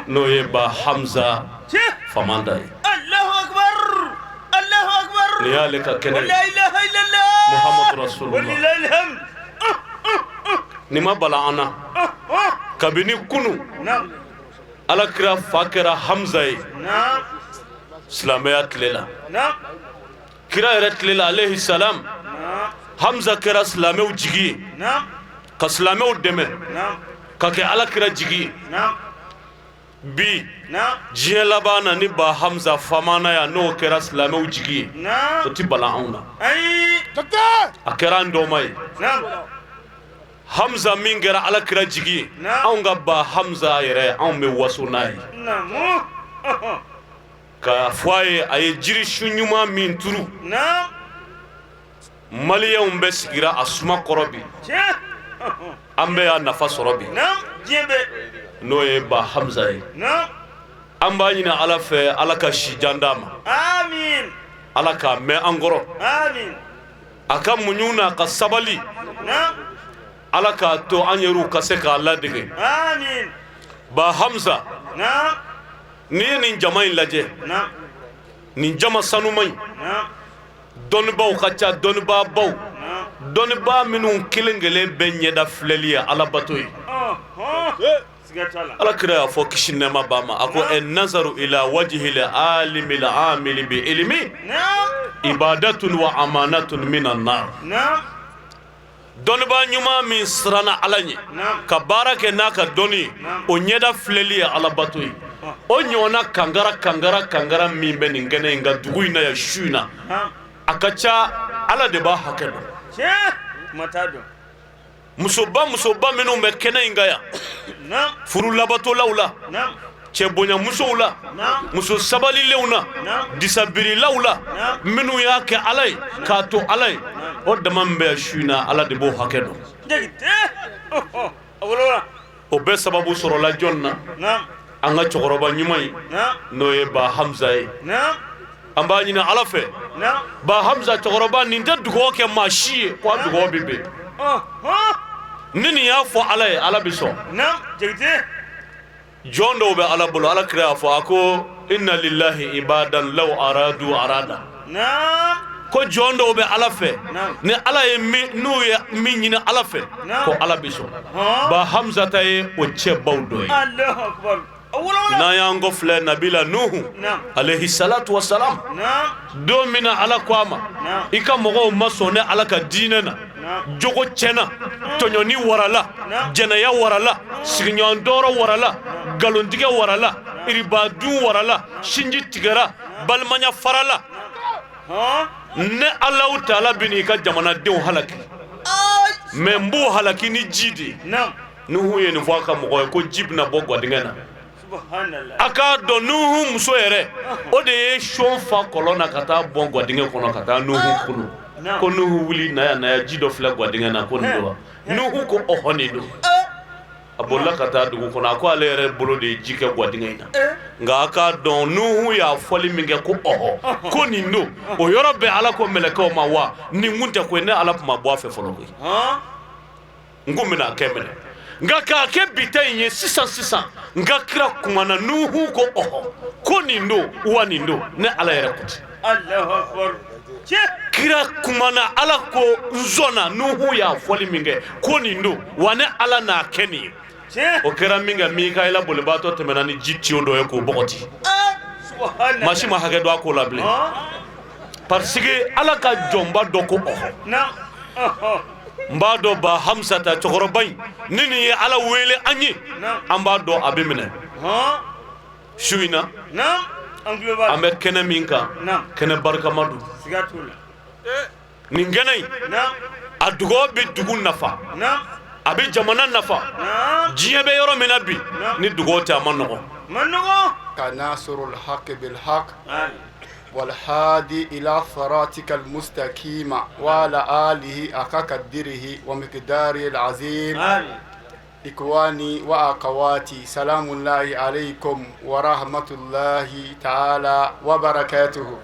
n'o ye ba Hamza Famanta ye. Nin y'ale ka kɛnɛ ye. Muhammadu Rasulullah. Nin ma bala an na kabini kunu. Ala kira fa kɛra Hamza ye silamɛya tile la. Kira yɛrɛ tile la, alayhi salam, Hamza kɛra silamɛw jigi ye, ka silamɛw dɛmɛ, ka kɛ ala kira jigi ye. Bi diɲɛ laban na, ni ba Hamza Famana yan, n'o kɛra silamɛw jigi ye, o tɛ bala anw na. A kɛra an dɔma ye. Hamza min kɛra ala kira jigi ye, anw ka ba Hamza yɛrɛ, anw bɛ waso n'a ye k'a fɔ a ye, a ye jirisun ɲuman min turu, maliyɛnw bɛɛ sigira a suma kɔrɔ bi, an bɛɛ y'a nafa sɔrɔ bi, n'o ye ba Hamza ye. An b'a ɲini ala fɛ, ala ka si jan d'a ma, ala k'a mɛn an kɔrɔ, a ka muɲu n'a ka sabali, ala k'a to an yɛrɛw ka se k'a ladege. Ba Hamza, n'i ye nin jama in lajɛ, nin jama sanuman in, dɔnnibaaw ka ca, dɔnnibaabaw, dɔnnibaa minnu kelen kelen bɛɛ ɲɛda filɛli ye alabato ye. Ala kira y'a fɔ kisi nɛɛma b'a ma, a ko nazaru ila wajhil alimil amili bi ilimi ibadatun wa amanatun minan nar. Dɔnnibaa ɲuman min siranna Ala ɲɛ ka baara kɛ n'a ka dɔnni ye, o ɲɛda filɛli ye alabato ye. O ɲɔgɔnna kankara kankara kankara min bɛ nin kɛnɛ in kan dugu in na yan su in na, a ka ca Ala de b'a hakɛ dɔn. Musoba musoba minnu bɛ kɛnɛ in kan yan, furu labatolaw la, cɛ bonyamusow la, muso sabalilenw na, disabirilaw la, minnu y'a kɛ Ala ye k'a to Ala ye, o dama min bɛ yan su in na, Ala de b'o hakɛ dɔn. O bɛɛ sababu sɔrɔla jɔn na? An ka cɛkɔrɔba ɲuman in, n'o ye Ba Hamza ye. An b'a ɲini Ala fɛ, Ba Hamza cɛkɔrɔba nin tɛ dugawu kɛ maa si ye ko a dugawu bɛ bɛn. Ni nin y'a fɔ Ala ye, Ala bɛ sɔn. Jɔn dɔw bɛ Ala bolo, Ala kira y'a fɔ a ko inna lillahi ibadan law aradu arada, ko jɔn dɔw bɛ Ala fɛ, ni Ala ye n'u ye min ɲini Ala fɛ, ko Ala bɛ sɔn. Ba Hamza ta ye o cɛbaw dɔ ye. N'an y'an kɔ filɛ nabila Nuhu alayhi salatu wa salam, don min na Ala ko a ma, i ka mɔgɔw ma sɔn ne Ala ka diinɛ na, jogo tiɲɛna, tɔɲɔni warala, jɛnɛya warala, sigiɲɔgɔn tɔɔrɔ warala, nkalontigɛ warala, iribadun warala, sinji tigɛra, balimaya farala, ne Alahu taala bɛna i ka jamanadenw halaki, mais n b'u halaki ni ji de ye. Nuhu ye nin fɔ a ka mɔgɔ ye ko ji bɛna bɔ gwadingɛ na. A k'a dɔn Nuhu muso yɛrɛ, o de ye son fa kɔlɔn na ka taa bɔn gwadingɛ kɔnɔ ka taa Nuhu kunu, ko Nuhu wuli, na yan, na yan, ji dɔ filɛ gwadingɛ na, ko nin don wa? Nuhu ko ɔhɔ, nin don. A bolila ka taa dugu kɔnɔ, a ko ale yɛrɛ bolo de ye ji kɛ gwadingɛ in na. Nka a k'a dɔn Nuhu y'a fɔli min kɛ ko ɔhɔ, ko nin don, o yɔrɔ bɛɛ Ala ko mɛlɛkɛw ma, wa nin kun tɛ koyi, ne Ala tun ma bɔ a fɛ fɔlɔ koyi. N ko bɛna kɛ minɛ, nka k'a kɛ bi ta in ye sisan sisan, n ka kira kumana, Nuhu ko ɔhɔ, ko nin don wa nin don, ne Ala yɛrɛ ko ten. Kira kumana, Ala ko n sɔnna Nuhu y'a fɔli min kɛ ko nin don wa ne Ala n'a kɛ nin ye. O kɛra min kɛ, Mikaela bolibaatɔ tɛmɛna ni ji tiyo dɔ ye k'o bɔgɔti, maa si ma hakɛ dɔn a ko la bilen, parce que Ala ka jɔnba dɔ ko ɔhɔ. N b'a dɔn Ba Hamsata cɛkɔrɔba in, ni nin ye Ala wele an ye, an b'a dɔn a bɛ minɛ. Su in na, an bɛ kɛnɛ min kan, kɛnɛ barikama don. Nin kɛnɛ in, a dugawu bɛ dugu nafa, a bɛ jamana nafa. Diɲɛ bɛ yɔrɔ min na bi, ni dugawu tɛ, a man nɔgɔn. Ka nasrul haqq bil haqq والهادي إلى صراطك المستقيم وعلى آله حق قدره ومقداره العظيم. آمين. إخواني وأخواتي، سلام الله عليكم ورحمة الله تعالى وبركاته.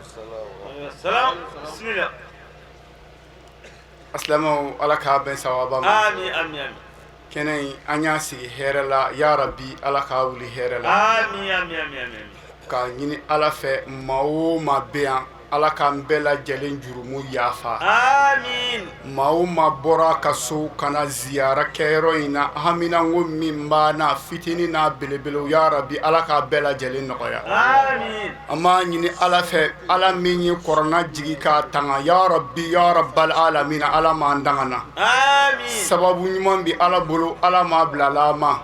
السلام، بسم الله. Asilamaw, Ala k'a bɛn sawaba ma. آمين آمين آمين. Kɛnɛ in, an y'a sigi hɛrɛ la, ya rabi, Ala k'a wuli hɛrɛ la. آمين آمين آمين آمين. K'a ɲini Ala fɛ, maa o maa bɛ yan, Ala k'an bɛɛ lajɛlen jurumu yafa. آمين. Maa o maa bɔra ka so ka na ziyara kɛyɔrɔ in na, haminanko min b'a na, fitinin n'a belebele, ya rabi, Ala k'a bɛɛ lajɛlen nɔgɔya. آمين. An b'a ɲini Ala fɛ, Ala min ye kɔrɔna jigi k'a tanga, ya rabi, ya rabbal alamina, Ala m'an danga na. آمين. Sababu ɲuman bi Ala bolo, Ala m'a bila la ma.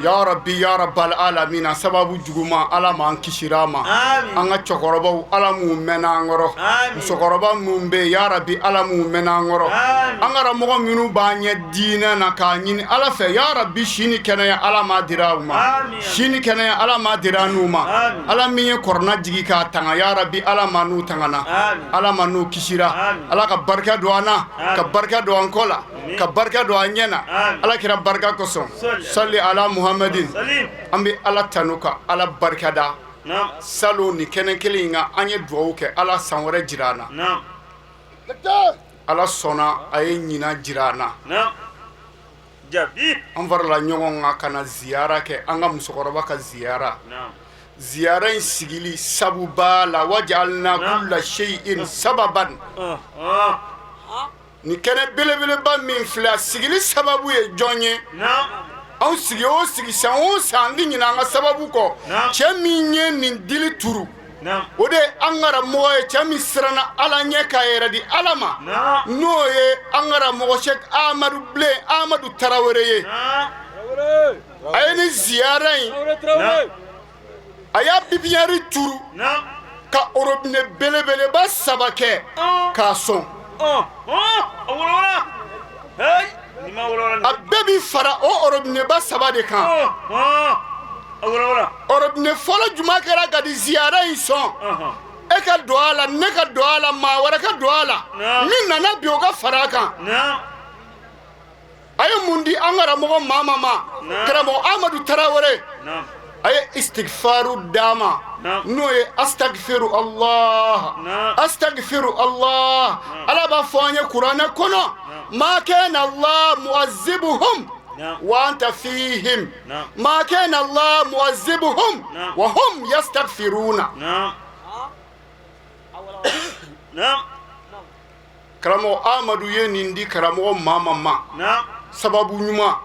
Ya rabi, ya rabbal alamina, sababu juguman, Ala m'an kisira ma. An ka cɛkɔrɔbaw, Ala m'u mɛnna an kɔrɔ, musokɔrɔba minnu bɛ yen, ya rabi, Ala m'u mɛnna an kɔrɔ, an karamɔgɔ minnu b'an ɲɛ diinɛ na, k'a ɲini Ala fɛ, ya rabi, si ni kɛnɛya, Ala m'a dira u ma, si ni kɛnɛya, Ala m'a dira n'u ma. Ala min ye kɔrɔna jigi k'a tanga, ya rabi, Ala ma n'u tangana, Ala ma n'u kisira. Ala ka barika don an na, ka barika don an kɔ la, ka barika don an ɲɛ na, Ala kira barika kosɔn, sali ala muhamadin. An bɛ Ala tanu ka Ala barikada. Salon ni kɛnɛ kelen in kan, an ye dugawu kɛ, Ala san wɛrɛ jira an na. Ala sɔnna, a ye ɲinan jira an na. An farala ɲɔgɔn kan ka na ziyara kɛ, an ka musokɔrɔba ka ziyara. Ziyara in sigili sabu b'a la, wajalna kulla shay'in sababan. Nin kɛnɛ belebeleba min filɛ, a sigili sababu ye jɔn ye? Anw sigi o sigi, san o san, an tɛ ɲinɛ an ka sababu kɔ. Cɛ min ye nin dili turu, o de ye an karamɔgɔ ye, cɛ min siranna Ala ɲɛ k'a yɛrɛ di Ala ma, n'o ye an karamɔgɔ Sɛki Amadu Bilen Amadu Tarawele ye. A ye nin ziyara in, a y'a pipiniyɛri turu ka orobinɛ belebeleba saba kɛ k'a sɔn. A bɛɛ bi fara o orobinɛba saba de kan. Orobinɛ fɔlɔ jumɛn kɛra ka di ziyara in sɔn? E ka don a la, ne ka don a la, maa wɛrɛ ka don a la, min nana bi, o ka fara a kan. A ye mun di an karamɔgɔ Mama ma? Karamɔgɔ Amadu Tarawele, a ye istigfaru d'a ma, n'o ye astagfiru Allah, astagfiru Allah. Ala b'a fɔ an ye kuranɛ kɔnɔ: ma kana Allah muazibuhum wa anta fihim, ma kana Allah muazibuhum wa hum yastagfiruna. Karamɔgɔ Amadu ye nin di karamɔgɔ Mama ma, sababu ɲuman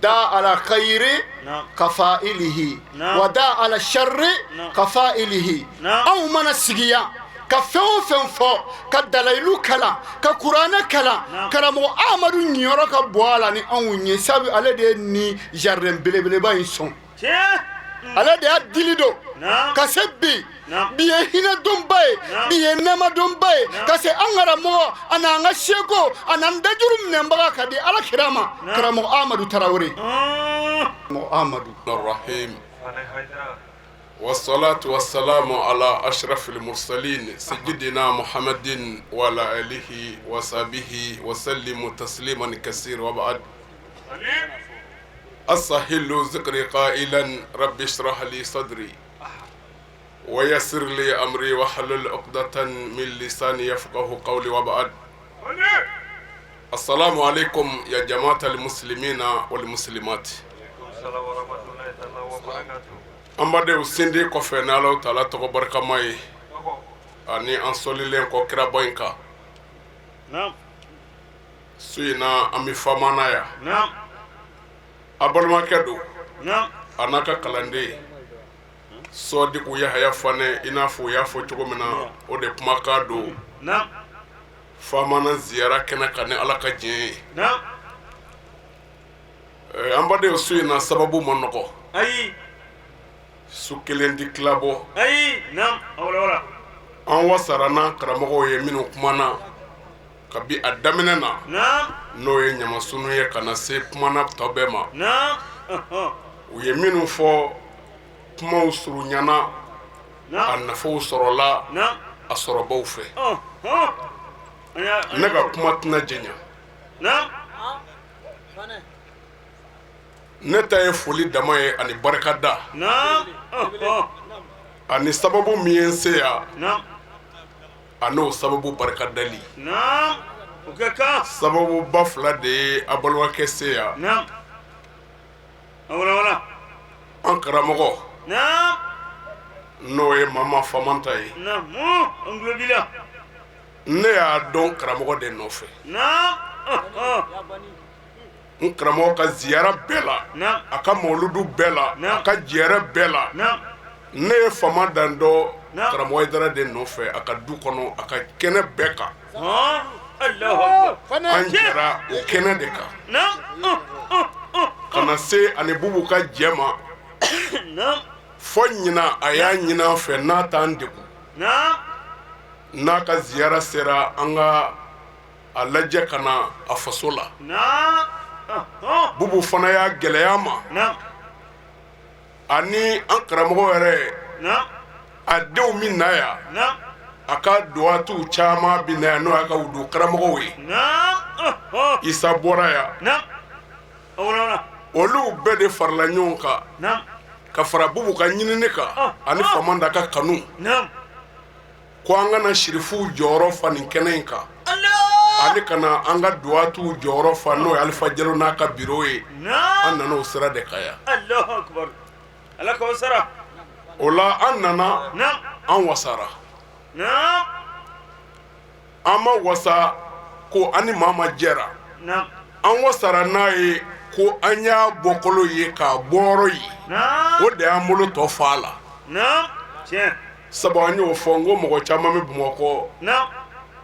da ala kayiri ka fa'ilihi wa da ala sharri ka fa'ilihi. Anw mana sigi yan ka fɛn o fɛn fɔ, ka dalayilu kalan, ka kuranɛ kalan, karamɔgɔ Amadu ɲiyɔrɔ ka bon a la ni anw ye, sabu ale de ye nin jardin belebeleba in sɔn, ale de y'a dili don ka se bi. Bi ye hinɛdonba ye, bi ye nɛɛmadonba ye ka se an karamɔgɔ a n'an ka seko a n'an dajuru minɛbaga ka di Ala kira ma, karamɔgɔ Amadu Tarawele, karamɔgɔ Amadu. الرحيم والصلاة والسلام على أشرف المرسلين سيدنا محمد وعلى آله وصحبه وسلم تسليما كثيرا وبعد. أستهل ذكري قائلا: رب اشرح لي صدري ويسر لي أمري واحلل عقدة من لساني يفقه قولي وبعد. السلام عليكم يا جماعة المسلمين والمسلمات. An badenw, sindi kɔfɛ n'Alahu taala tɔgɔ barikama ye ani an sɔlilen kɔ kiraba in kan, su in na an bɛ Famana yan. A balimakɛ don, a n'a ka kalanden Sɔdiku Yahaya Fanɛ, i n'a fɔ u y'a fɔ cogo min na, o de kumakan don Famana ziyara kɛnɛ kan ni Ala ka diɲɛ ye. An badenw, su in na sababu ma nɔgɔ, ayi, su kelen di tila bɔ. Ayi, an wasara n'an karamɔgɔw ye minnu kumana kabi a daminɛ na, n'o ye Ɲamasunu ye ka na se kumana tɔ bɛɛ ma. U ye minnu fɔ, kumaw surunyana, a nafaw sɔrɔla a sɔrɔbaw fɛ. Ne ka kuma tɛna janya. Ne ta ye foli dama ye ani barikada ani sababu min ye n se yan, a n'o sababu barikadali. Sababuba fila de ye a balimakɛ se yan. An karamɔgɔ, n'o ye Mama Famanta ye, ne y'a dɔn karamɔgɔ de nɔfɛ. N karamɔgɔ ka ziyara bɛɛ la, a ka mawuludu bɛɛ la, a ka jɛrɛ bɛɛ la, ne ye Fama dan dɔn karamɔgɔ Hayidara de nɔfɛ, a ka du kɔnɔ, a ka kɛnɛ bɛɛ kan. An jɛra o kɛnɛ de kan ka na se ani Bubu ka jɛ ma fɔ ɲinan. A y'a ɲini an fɛ, n'a t'an degun, n'a ka ziyara sera, an ka a lajɛ ka na a faso la. Bubu fana y'a gɛlɛya ma ani an karamɔgɔ yɛrɛ, a denw min na yan, a ka duwatuw caman bɛ na yan, n'o y'a ka wudu karamɔgɔw ye. Isa bɔra yan, olu bɛɛ de farala ɲɔgɔn kan ka fara Bubu ka ɲinini kan ani Famanta ka kanu ko an ka na sirifuw jɔyɔrɔ fa nin kɛnɛ in kan, ani ka na an ka duwatuw jɔyɔrɔ fa, n'o ye Alifa Jalo n'a ka biro ye. An nana o sira de kan yan. O la an nana, an wasara. An ma wasa. Ko an ni maa ma jɛra, an wasara n'a ye ko an y'a bɔkolo ye k'a bɔyɔrɔ ye, o de y'an bolo tɔ fa a la. Sabu an y'o fɔ n ko mɔgɔ caman bɛ Bamakɔ,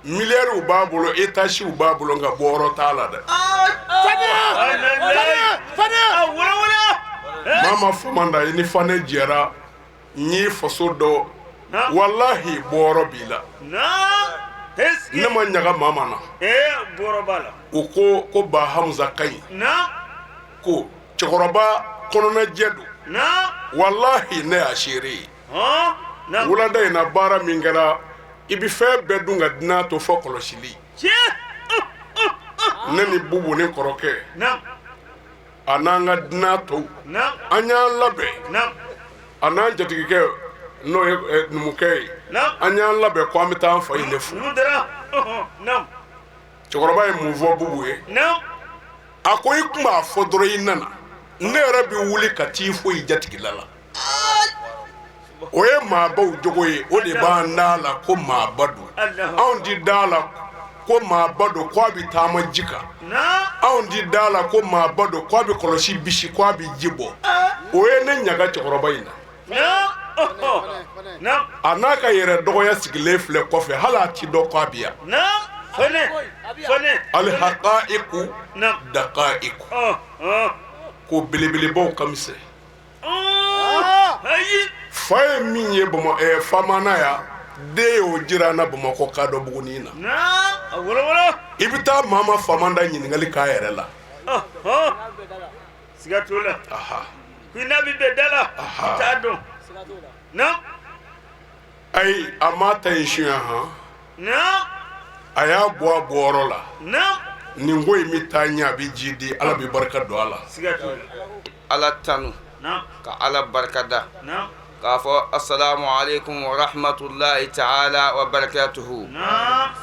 miliyariw b'a bolo, etasiw b'a bolo, nka bɔyɔrɔ t'a la dɛ. Mama Famanta, i ni Fane jɛra, n y'i faso dɔn, walahi bɔyɔrɔ b'i la. Ne ma ɲaga maa na. U ko ko Ba Hamusa ka ɲi, ko cɛkɔrɔba kɔnɔnajɛ don, walahi ne y'a seere ye. Wulada in na baara min kɛra, i bɛ fɛn bɛɛ dun ka dunan to fɔ kɔlɔsili. Ne ni Bubu ni kɔrɔkɛ a n'an ka dunan tɔw, an y'an labɛn, a n'an jatigikɛ n'o ye numukɛ ye, an y'an labɛn ko an bɛ taa an fa in de fo. Cɛkɔrɔba ye mun fɔ Bubu ye? A ko i tun b'a fɔ dɔrɔn i nana, ne yɛrɛ bɛ wuli ka t'i fo i jatigila la. O ye maabaw jogo ye, o de b'an da la ko maaba don. Anw ti da la ko maaba don ko a bɛ taama ji kan, anw ti da la ko maaba don ko a bɛ kɔlɔsi bisi ko a bɛ ji bɔ. O ye ne ɲaga cɛkɔrɔba in na. A n'a ka yɛrɛ dɔgɔya sigilen filɛ kɔfɛ, hali a ti dɔn ko a bɛ yan. Alihakaiku dakaiku, ko belebelebaw ka misɛn. Fa ye min ye Famana yan, den y'o jira an na Bamakɔ Kadɔbugunin na. I bɛ taa Mama Famanta ɲininkali k'a yɛrɛ la. Siga t'o la, ko n'a bɛ bɛn da la, i t'a dɔn. Ayi, a m'a ta in suɲɛ han, a y'a bɔ a bɔyɔrɔ la. Nin ko in bɛ taa ɲɛ, a bɛ ji di, Ala bɛ barika don a la. Ala tanu ka Ala barikada k'a fɔ asalamu aleykum wa rahmatulahi taala wa barakatuhu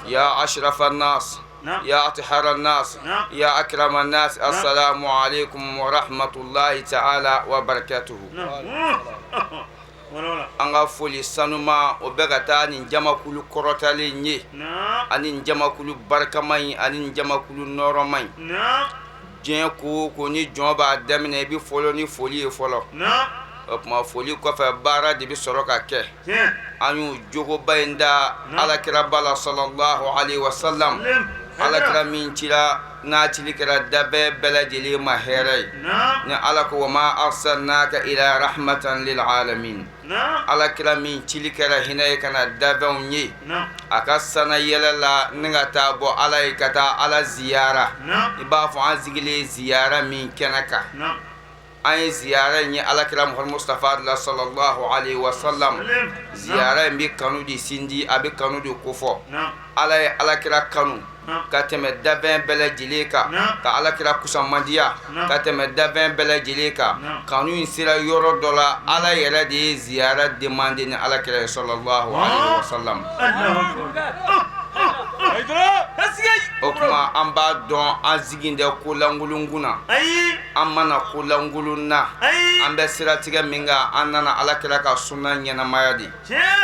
ya ashrafa nas ya athara nas ya akrama nas asalamu aleykum wa rahmatulahi taala wa barakatuhu. An ka foli sanuma o bɛ ka taa nin jamakulu kɔrɔtalen ye ani nin jamakulu barikama in ani nin jamakulu nɔɔrɔma in. Diɲɛ ko o ko ni jɔn b'a daminɛ, i bɛ fɔlɔ ni foli ye fɔlɔ. O tuma foli kɔfɛ, baara de bɛ sɔrɔ ka kɛ. An y'u jogoba in da alakiraba la salalahu alayhi wa salam, alakira min cira n'a cili kɛra danfɛn bɛɛ lajɛlen ma hɛrɛ ye, ni Ala ko wa ma arsalnaka ila rahmatan lil alamin. Alakira min cili kɛra hinɛ ye ka na danfɛnw ye, a ka sana yɛlɛ la ni ka taa bɔ Ala ye ka taa Ala ziyara. I b'a fɔ an sigilen ziyara min kɛnɛ kan, an ye ziyara in ye alakira Muhamadu Mustafa la salalahu alayhi wa salam. Ziyara in bɛ kanu de sindi, a bɛ kanu de kofɔ. Ala ye alakira kanu ka tɛmɛ danfɛn bɛɛ lajɛlen kan, ka alakira kusamandiya ka tɛmɛ danfɛn bɛɛ lajɛlen kan. Kanu in sera yɔrɔ dɔ la, Ala yɛrɛ de ye ziyara demande ni alakira ye salalahu alayhi wa salam. O tuma an b'a dɔn an sigin tɛ ko lankolon kunna, an ma na ko lankolon na. An bɛ siratigɛ min kan, an nana alakira ka sunna ɲɛnamaya de.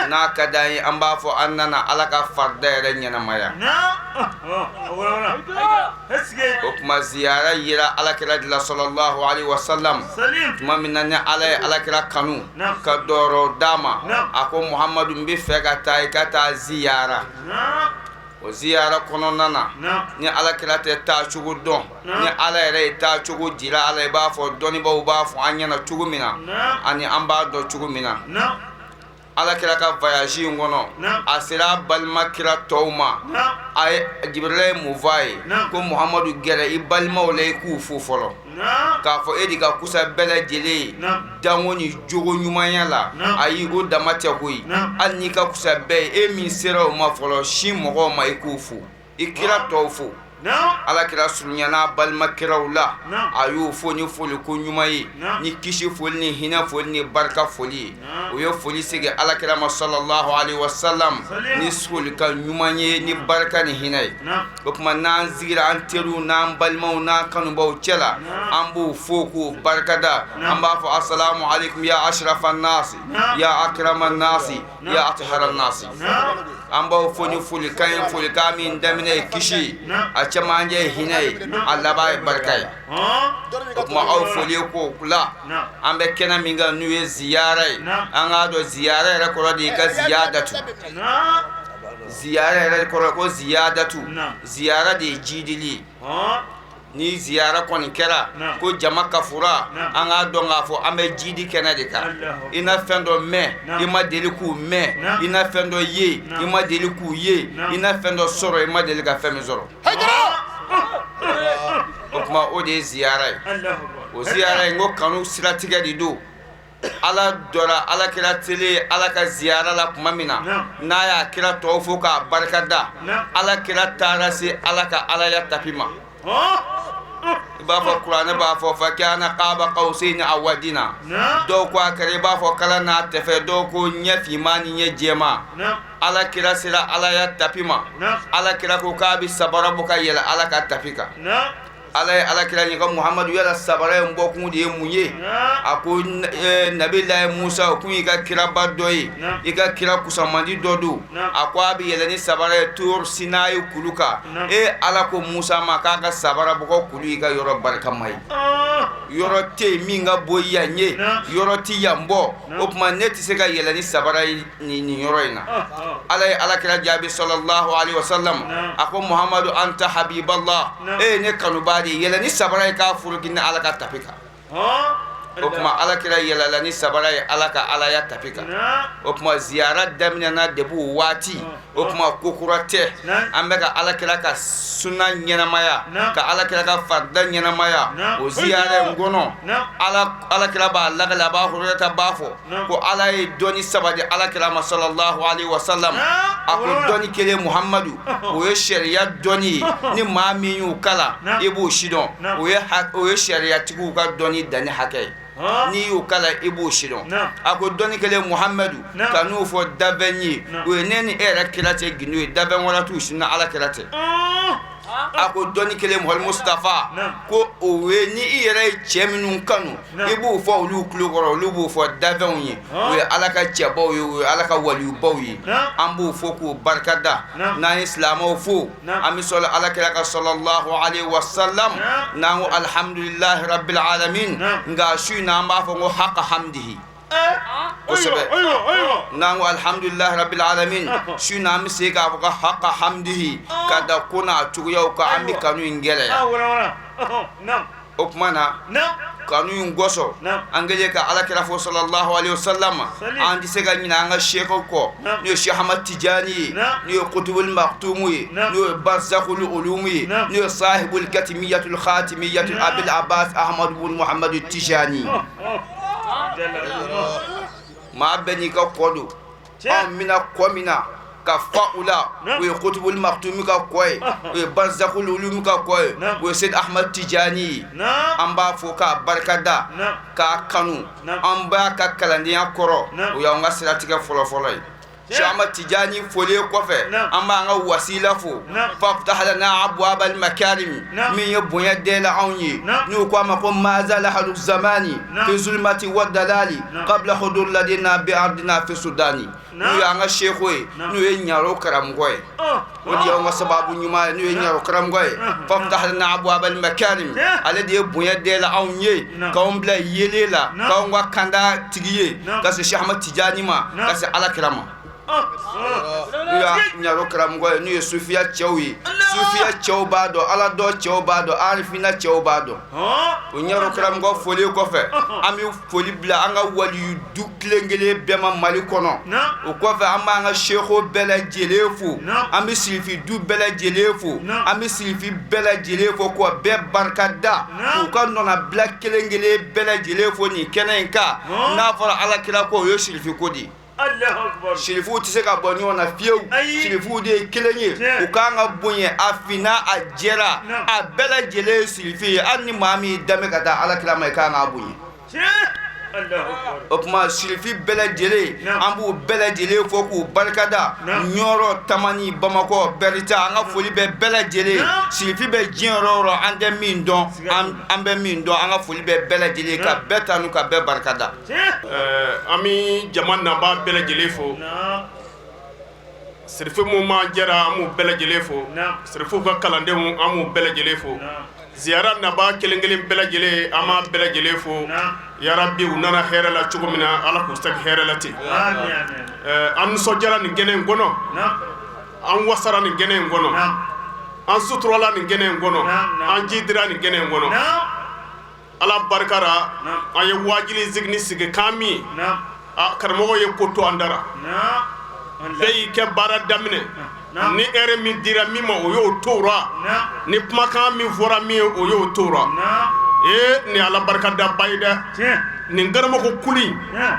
N'a ka di an ye, an b'a fɔ an nana Ala ka farida yɛrɛ ɲɛnamaya. O tuma ziyara yira alakira de la salalahu alayhi wa salam. Tuma min na ni Ala ye alakira kanu ka dɔrɔ d'a ma, a ko Muhamadu, n bɛ fɛ ka taa i ka taa ziyara. O ziyara kɔnɔna na, ni alakira tɛ taa cogo dɔn, ni Ala yɛrɛ ye taa cogo jira a la, i b'a fɔ dɔnnibaw b'a fɔ an ɲɛna cogo min na ani an b'a dɔn cogo min na. Alakira ka voyage in kɔnɔ, a sera a balima kira tɔw ma. A ye Jibirila ye mun fɔ a ye? Ko Muhamadu, gɛrɛ i balimaw la, i k'u fo fɔlɔ, k'a fɔ e de ka kusa bɛɛ lajɛlen ye danko ni jogo ɲumanya la. Ayi, o dama tɛ koyi, hali n'i ka kusa bɛɛ ye, e min sera o ma fɔlɔ, sin mɔgɔw ma i k'u fo, i kira tɔw fo. Ala kira surunyana balima kiraw la, a y'u fo ni foli ko ɲuman ye, ni kisi foli ni hinɛ foli ni barika foli ye. U ye foli segin ala kira ma sallallahu alaihi wasallam ni folikan ɲuman ye, ni barika ni hinɛ ye. O tuma n'an sigira an teriw n'an balimaw n'an kanubaw cɛ la, an b'u fo k'u barikada. An b'a fɔ asalamu alaikum ya ashrafa nasi ya akrama nasi ya athara nasi. An b'aw fo ni folikan ye, folikan min daminɛ ye kisi, a cɛmancɛ ye hinɛ ye, a laban ye barika ye. O tuma aw foli ko la, an bɛ kɛnɛ min kan n'u ye ziyara ye, an k'a dɔn ziyara yɛrɛ kɔrɔ de i ka ziyadatu. Ziyara yɛrɛ kɔrɔ ko ziyadatu, ziyara de ye jidili ye. Ni ziyara kɔni kɛra ko jama kafura, an k'a dɔn k'a fɔ an bɛ jidi kɛnɛ de kan. I na fɛn dɔ mɛn i ma deli k'u mɛn, i na fɛn dɔ ye i ma deli k'u ye, i na fɛn dɔ sɔrɔ i ma deli ka fɛn min sɔrɔ. O tuma o de ye ziyara ye. O ziyara in ko kanu siratigɛ de don. Ala dɔra ala kira selen ala ka ziyara la tuma min na, n'a y'a kira tɔw fo k'a barika da, ala kira taara se ala ka alaya tapi ma. I b'a fɔ kuranɛ b'a fɔ fa kana qaba qawsayni aw adna. Dɔw ko a kɛra i b'a fɔ kala n'a tɛfɛ, dɔw ko ɲɛ finman ni ɲɛ jɛman. Ala kira sera alaya tapi ma, ala kira ko k'a bɛ sabara bɔ ka yɛlɛ ala ka tapi kan. Ala ye ala kira ɲininka, Muhamadu, yala sabara in bɔkun de ye mun ye? A ko Nabilayi Musa, o kun y'i ka kiraba dɔ ye, i ka kira kusamandi dɔ don. A ko a bɛ yɛlɛ ni sabara ye Tur Sinayi kulu kan. E Ala ko Musa ma k'a ka sabara bɔ ko kulu y'i ka yɔrɔ barikama ye. Yɔrɔ tɛ yen min ka bon yan ye, yɔrɔ tɛ yan bɔ. O tuma ne tɛ se ka yɛlɛ ni sabara ye nin yɔrɔ in na. Ala ye ala kira jaabi sallallahu alaihi wasallam, a ko Muhamadu, anta habiballah, e ye ne kanubaa de ye, yɛlɛ ni sabara ye k'a foroki ni ala ka tapi kan. O tuma ala kira yɛlɛla ni sabara ye ala ka alaya tapi kan. O tuma ziyara daminɛna depuis o waati. O tuma ko kura tɛ, an bɛ ka ala kira ka suna ɲɛnamaya, ka ala kira ka farida ɲɛnamaya. O ziyara in kɔnɔ, ala kira b'a lakali, Aba Hurayirata b'a fɔ ko ala ye dɔnni saba di ala kira ma sallallahu alaihi wasallam. A ko dɔnni kelen, Muhamadu, o ye sariya dɔnni ye, ni maa min y'o kalan i b'o sidɔn. O ye sariyatigiw ka dɔnni danni hakɛ ye, n'i y'o kalan i b'o sidɔn. A ko dɔnni kelen, Muhamadu, ka n'o fɔ danfɛn ye, o ye ne ni e yɛrɛ kira cɛ gindo ye, danfɛn wɛrɛ t'u si na ala kira tɛ. A ko dɔnni kelen, Muhamadu Mustafa, ko o ye ni i yɛrɛ ye cɛ minnu kanu, i b'o fɔ olu tulo kɔrɔ, olu b'o fɔ danfɛnw ye. O ye ala ka cɛbaw ye, o ye ala ka waliyubaw ye. An b'o fo k'o barika da. N'an ye silamɛw fo, an bɛ sɔli ala kira kan sallallahu alaihi wasallam. N'an ko alhamdulillahi rabbil alamin, nka su in na an b'a fɔ ko haqa hamdihi kosɛbɛ. N'an ko alhamdulillahi rabbil alamin, su in na an bɛ se k'a fɔ ko haqa hamdihi, ka da ko n'a cogoyaw kan, an bɛ kanu in gɛlɛya. O tuma na kanu in kosɔn, an kɛlen ka ala kira fo sallallahu alaihi wasallam, an tɛ se ka ɲinɛ an ka sekow kɔ, n'o ye Cheikh Ahmad Tijani ye, n'o ye Kutubul Maktumu ye, n'o ye Barzakul Ulumu ye, n'o ye Sahibul Katimiyatul Khatimiyatul Abil Abbas Ahmad bun Muhammad Tijani. Maa bɛɛ n'i ka kɔ don. Anw bɛna kɔ min na ka fa u la, o ye Kutubul Maktumu ka kɔ ye, o ye Barzakul Ulumu ka kɔ ye, o ye Seyid Ahmad Tijani ye. An b'a fo k'a barika da, k'a kanu. An b'a ka kalandenya kɔrɔ, o y'an ka siratigɛ fɔlɔfɔlɔ ye. Cheikh Ahmad Tijani folen kɔfɛ, an b'an ka wasila fo, faftah lana abwabal makarim, min ye bonya dayɛlɛ anw ye, n'u ko a ma ko mazala halu zamani fi zulmati wa dalali qabla hudur ladina bi ardina fi sudani, n'o y'an ka seko ye, n'o ye ɲaro karamɔgɔ ye. O de y'an ka sababu ɲuman ye, n'o ye ɲaro karamɔgɔ ye. Faftah lana abwabal makarim, ale de ye bonya dayɛlɛ anw ye, k'anw bila yelen la, k'anw ka kanda tigi ye, ka se Cheikh Ahmad Tijani ma, ka se ala kira ma. N'u y'a ɲaro karamɔgɔ ye, n'u ye sufiya cɛw ye, sufiya cɛw b'a dɔn, ala dɔn cɛw b'a dɔn, arifina cɛw b'a dɔn. O ɲaro karamɔgɔ folen kɔfɛ, an bɛ foli bila an ka waliyu du kelen kelen bɛɛ ma Mali kɔnɔ. O kɔfɛ, an b'an ka sekow bɛɛ lajɛlen fo, an bɛ sirifi du bɛɛ lajɛlen fo, an bɛ sirifi bɛɛ lajɛlen fo k'u bɛɛ barika da, k'u ka nɔnabila kelen kelen bɛɛ lajɛlen fo nin kɛnɛ in kan. N'a fɔra ala kira ko, o ye sirifi ko de ye. Sirifuw tɛ se ka bɔ ɲɔgɔn na fiyewu. Sirifuw de ye kelen ye, u kan ka bonya. A finna, a jɛra, a bɛɛ lajɛlen ye sirifi ye. Hali ni maa min danbe ka taa ala kira ma, i kan k'a bonya. O tuma sirifi bɛɛ lajɛlen, an b'u bɛɛ lajɛlen fo k'u barikada. Ɲɔrɔ, Tamani, Bamakɔ, Bɛrita, an ka foli bɛ bɛɛ lajɛlen. Sirifi bɛ diɲɛ yɔrɔ o yɔrɔ, an tɛ min dɔn, an bɛ min dɔn, an ka foli bɛ bɛɛ lajɛlen, ka bɛɛ tanu, ka bɛɛ barikada. An bɛ jama nabaa bɛɛ lajɛlen fo. Sirifu minnu b'an jɛra, an b'u bɛɛ lajɛlen fo. Sirifuw ka kalandenw, an b'u bɛɛ lajɛlen fo. Ziyara nabaa kelen kelen bɛɛ lajɛlen, an b'a bɛɛ lajɛlen fo. Yarabi, u nana hɛrɛ la cogo min na, Ala k'u segin hɛrɛ la ten. An nisɔndiyara nin kɛnɛ in kɔnɔ, an wasara nin kɛnɛ in kɔnɔ, an suturala nin kɛnɛ in kɔnɔ, an jidira nin kɛnɛ in kɔnɔ. Ala barika ra, an ye waajuli zikini sigi kan min, karamɔgɔ ye ko to an dara. Bɛɛ y'i kɛ baara daminɛ ni heure min dira min ma, o y'o to ra. Ni kumakan min fɔra min ye, o y'o to ra. Ee, nin ala barika da ba ye dɛ. Nin karamɔgɔ kulu in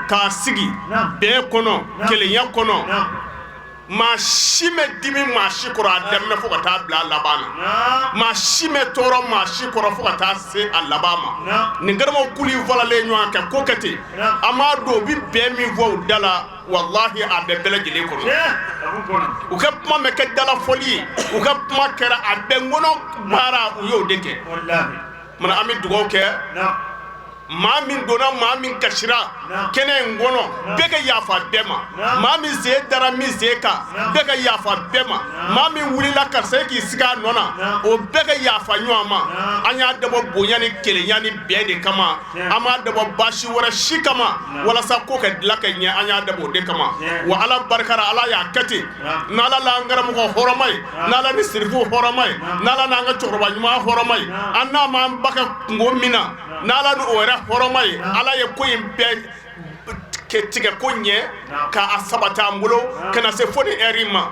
k'a sigi bɛn kɔnɔ, kelenya kɔnɔ, maa si ma dimi maa si kɔrɔ a daminɛ fo ka taa bila a laban na. Maa si ma tɔɔrɔ maa si kɔrɔ fo ka taa se a laban ma. Nin karamɔgɔ kulu in faralen ɲɔgɔn kan ko kɛ ten, an b'a dɔn u bɛ bɛn min fɔ u da la, walahi a bɛ bɛɛ lajɛlen kɔnɔ. U ka kuma ma kɛ dalafɔli ye, u ka kuma kɛra a bɛn kɔnɔ baara, u y'o de kɛ. Mana an bɛ dugawu kɛ maa min donna, maa min kasira kɛnɛ in kɔnɔ, bɛɛ ka yafa bɛɛ ma. Maa min sen dara min sen kan, bɛɛ ka yafa bɛɛ ma. Maa min wulila karisa ye k'i sigi a nɔ na, o bɛɛ ka yafa ɲɔgɔn ma. An y'a dabɔ bonya ni kelenya ni bɛn de kama, an m'a dabɔ baasi wɛrɛ si kama. Walasa ko ka dilan ka ɲɛ, an y'a dabɔ o de kama. Wa ala barika ra, ala y'a kɛ ten. N'ala l'an karamɔgɔ hɔrɔma ye, n'ala ni sirifu hɔrɔma ye, n'ala n'an ka cɛkɔrɔba ɲuman hɔrɔma ye, an n'a m'an ba ka kungo min na, n'ala ni o yɛrɛ hɔrɔma ye, ala ye ko in bɛɛ tigɛ ko ɲɛ k'a sabati an bolo ka na se fo nin ɛri ma.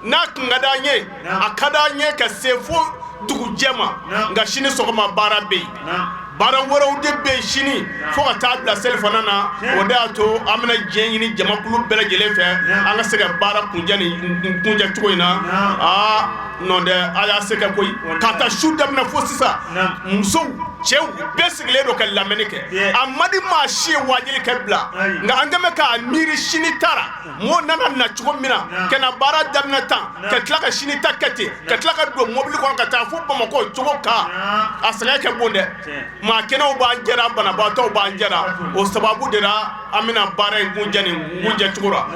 N'a tun ka d'an ye, a ka d'an ye ka se fo dugujɛ ma, nka sini sɔgɔma baara bɛ yen, baara wɛrɛw de bɛ yen sini fo ka taa bila selifana na. O de y'a to an bɛna diɲɛ ɲini jamakulu bɛɛ lajɛlen fɛ, an ka se ka baara kuncɛ nin kuncɛ cogo in na. Aa nɔ dɛ, a y'a se kɛ koyi. Ka taa su daminɛ fo sisan, musow, cɛw bɛɛ sigilen don ka lamɛnni kɛ. A man di maa si ye waajuli kɛ bila, nka an kɛlen bɛ k'a miiri sini taara mɔgɔw nana na cogo min na, ka na baara daminɛ tan, ka tila ka sini ta kɛ ten, ka tila ka don mobili kɔnɔ ka taa fo Bamakɔ cogo kan, a sɛgɛn kɛ bon dɛ. Maa kɛnɛw b'an jɛra, banabaatɔw b'an jɛra. O sababu de la an bɛna baara in kuncɛ nin kuncɛ cogo la.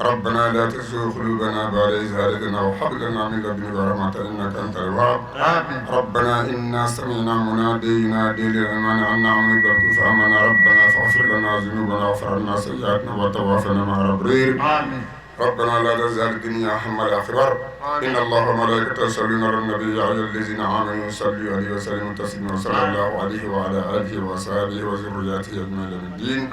ربنا لا تزغ قلوبنا بعد إذ هديتنا وهب لنا من لدنك رحمة إنك أنت الوهاب ربنا إنا سمعنا منادي ينادي للإيمان أن آمنوا بربكم فآمنا ربنا فاغفر لنا ذنوبنا واغفر عنا سيئاتنا وتوفنا مع الأبرار ربنا لا تجعل الدنيا هم الآخرة إن الله وملائكته يصلون على النبي يا أيها الذين آمنوا صلوا عليه وسلموا تسليما صلى الله عليه وعلى آله وصحبه وذريته أجمعين الدين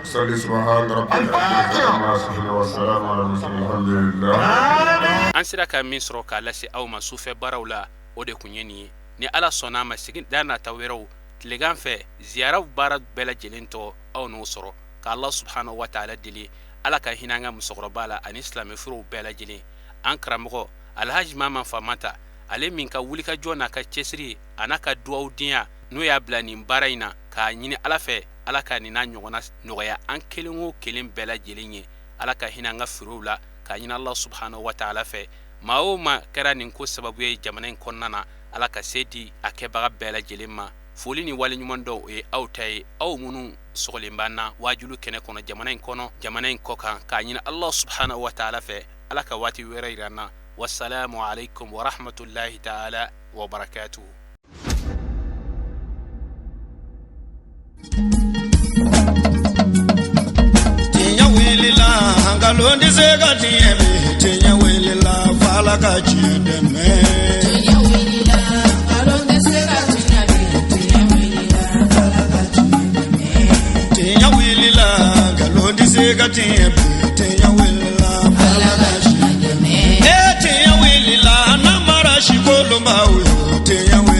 صلي سبحان ربك رب العزة عما يصفون والسلام على المرسلين الحمد لله An sera ka min sɔrɔ k'a lase aw ma sufɛ baaraw la, o de kun ye nin ye. Ni Ala sɔnna a ma, sigida nata wɛrɛw tilegan fɛ, ziyaraw baara bɛɛ lajɛlen tɔ, aw n'o sɔrɔ. Ka Allah subhanahu wa taala deli, Ala ka hinɛ an ka musokɔrɔba la ani silamɛfurew bɛɛ lajɛlen. An karamɔgɔ Alhaji Mama Famanta, ale min ka wulikajɔ n'a ka cɛsiri a n'a ka duwawudenya n'o y'a bila nin baara in na, k'a ɲini Ala fɛ, Ala ka nin n'a ɲɔgɔnna nɔgɔya an kelen o kelen bɛɛ lajɛlen ye. Ala ka hinɛ an ka furew la, k'a ɲini Allah subhanahu wa taala fɛ, maa o maa kɛra nin ko sababu ye jamana in kɔnɔna na, Ala ka se di a kɛbaga bɛɛ lajɛlen ma. Foli ni waleɲuman dɔn, o ye aw ta ye, aw minnu sɔgɔlen b'an na waajulu kɛnɛ kɔnɔ, jamana in kɔnɔ, jamana in kɔ kan, k'a ɲini Allah subhanahu wa taala fɛ, Ala ka waati wɛrɛ yira an na. Wasalamu alaikum warahmatullahi taala wa barakatuhu. Tiɲɛ wulila, nkalon tɛ se ka tiɲɛ bi. Tiɲɛ wulila, f'Ala ka tiɲɛ dɛmɛ. Tiɲɛ wulila, nkalon tɛ se ka tiɲɛ bi. Tiɲɛ wulila, f'Ala ka tiɲɛ dɛmɛ. Tiɲɛ wulila, nkalon tɛ se ka tiɲɛ bi. Tiɲɛ wulila, f'Ala ka tiɲɛ dɛmɛ. Ee, tiɲɛ wulila, n'an mara si kolonbaw ye. Tiɲɛ wulila.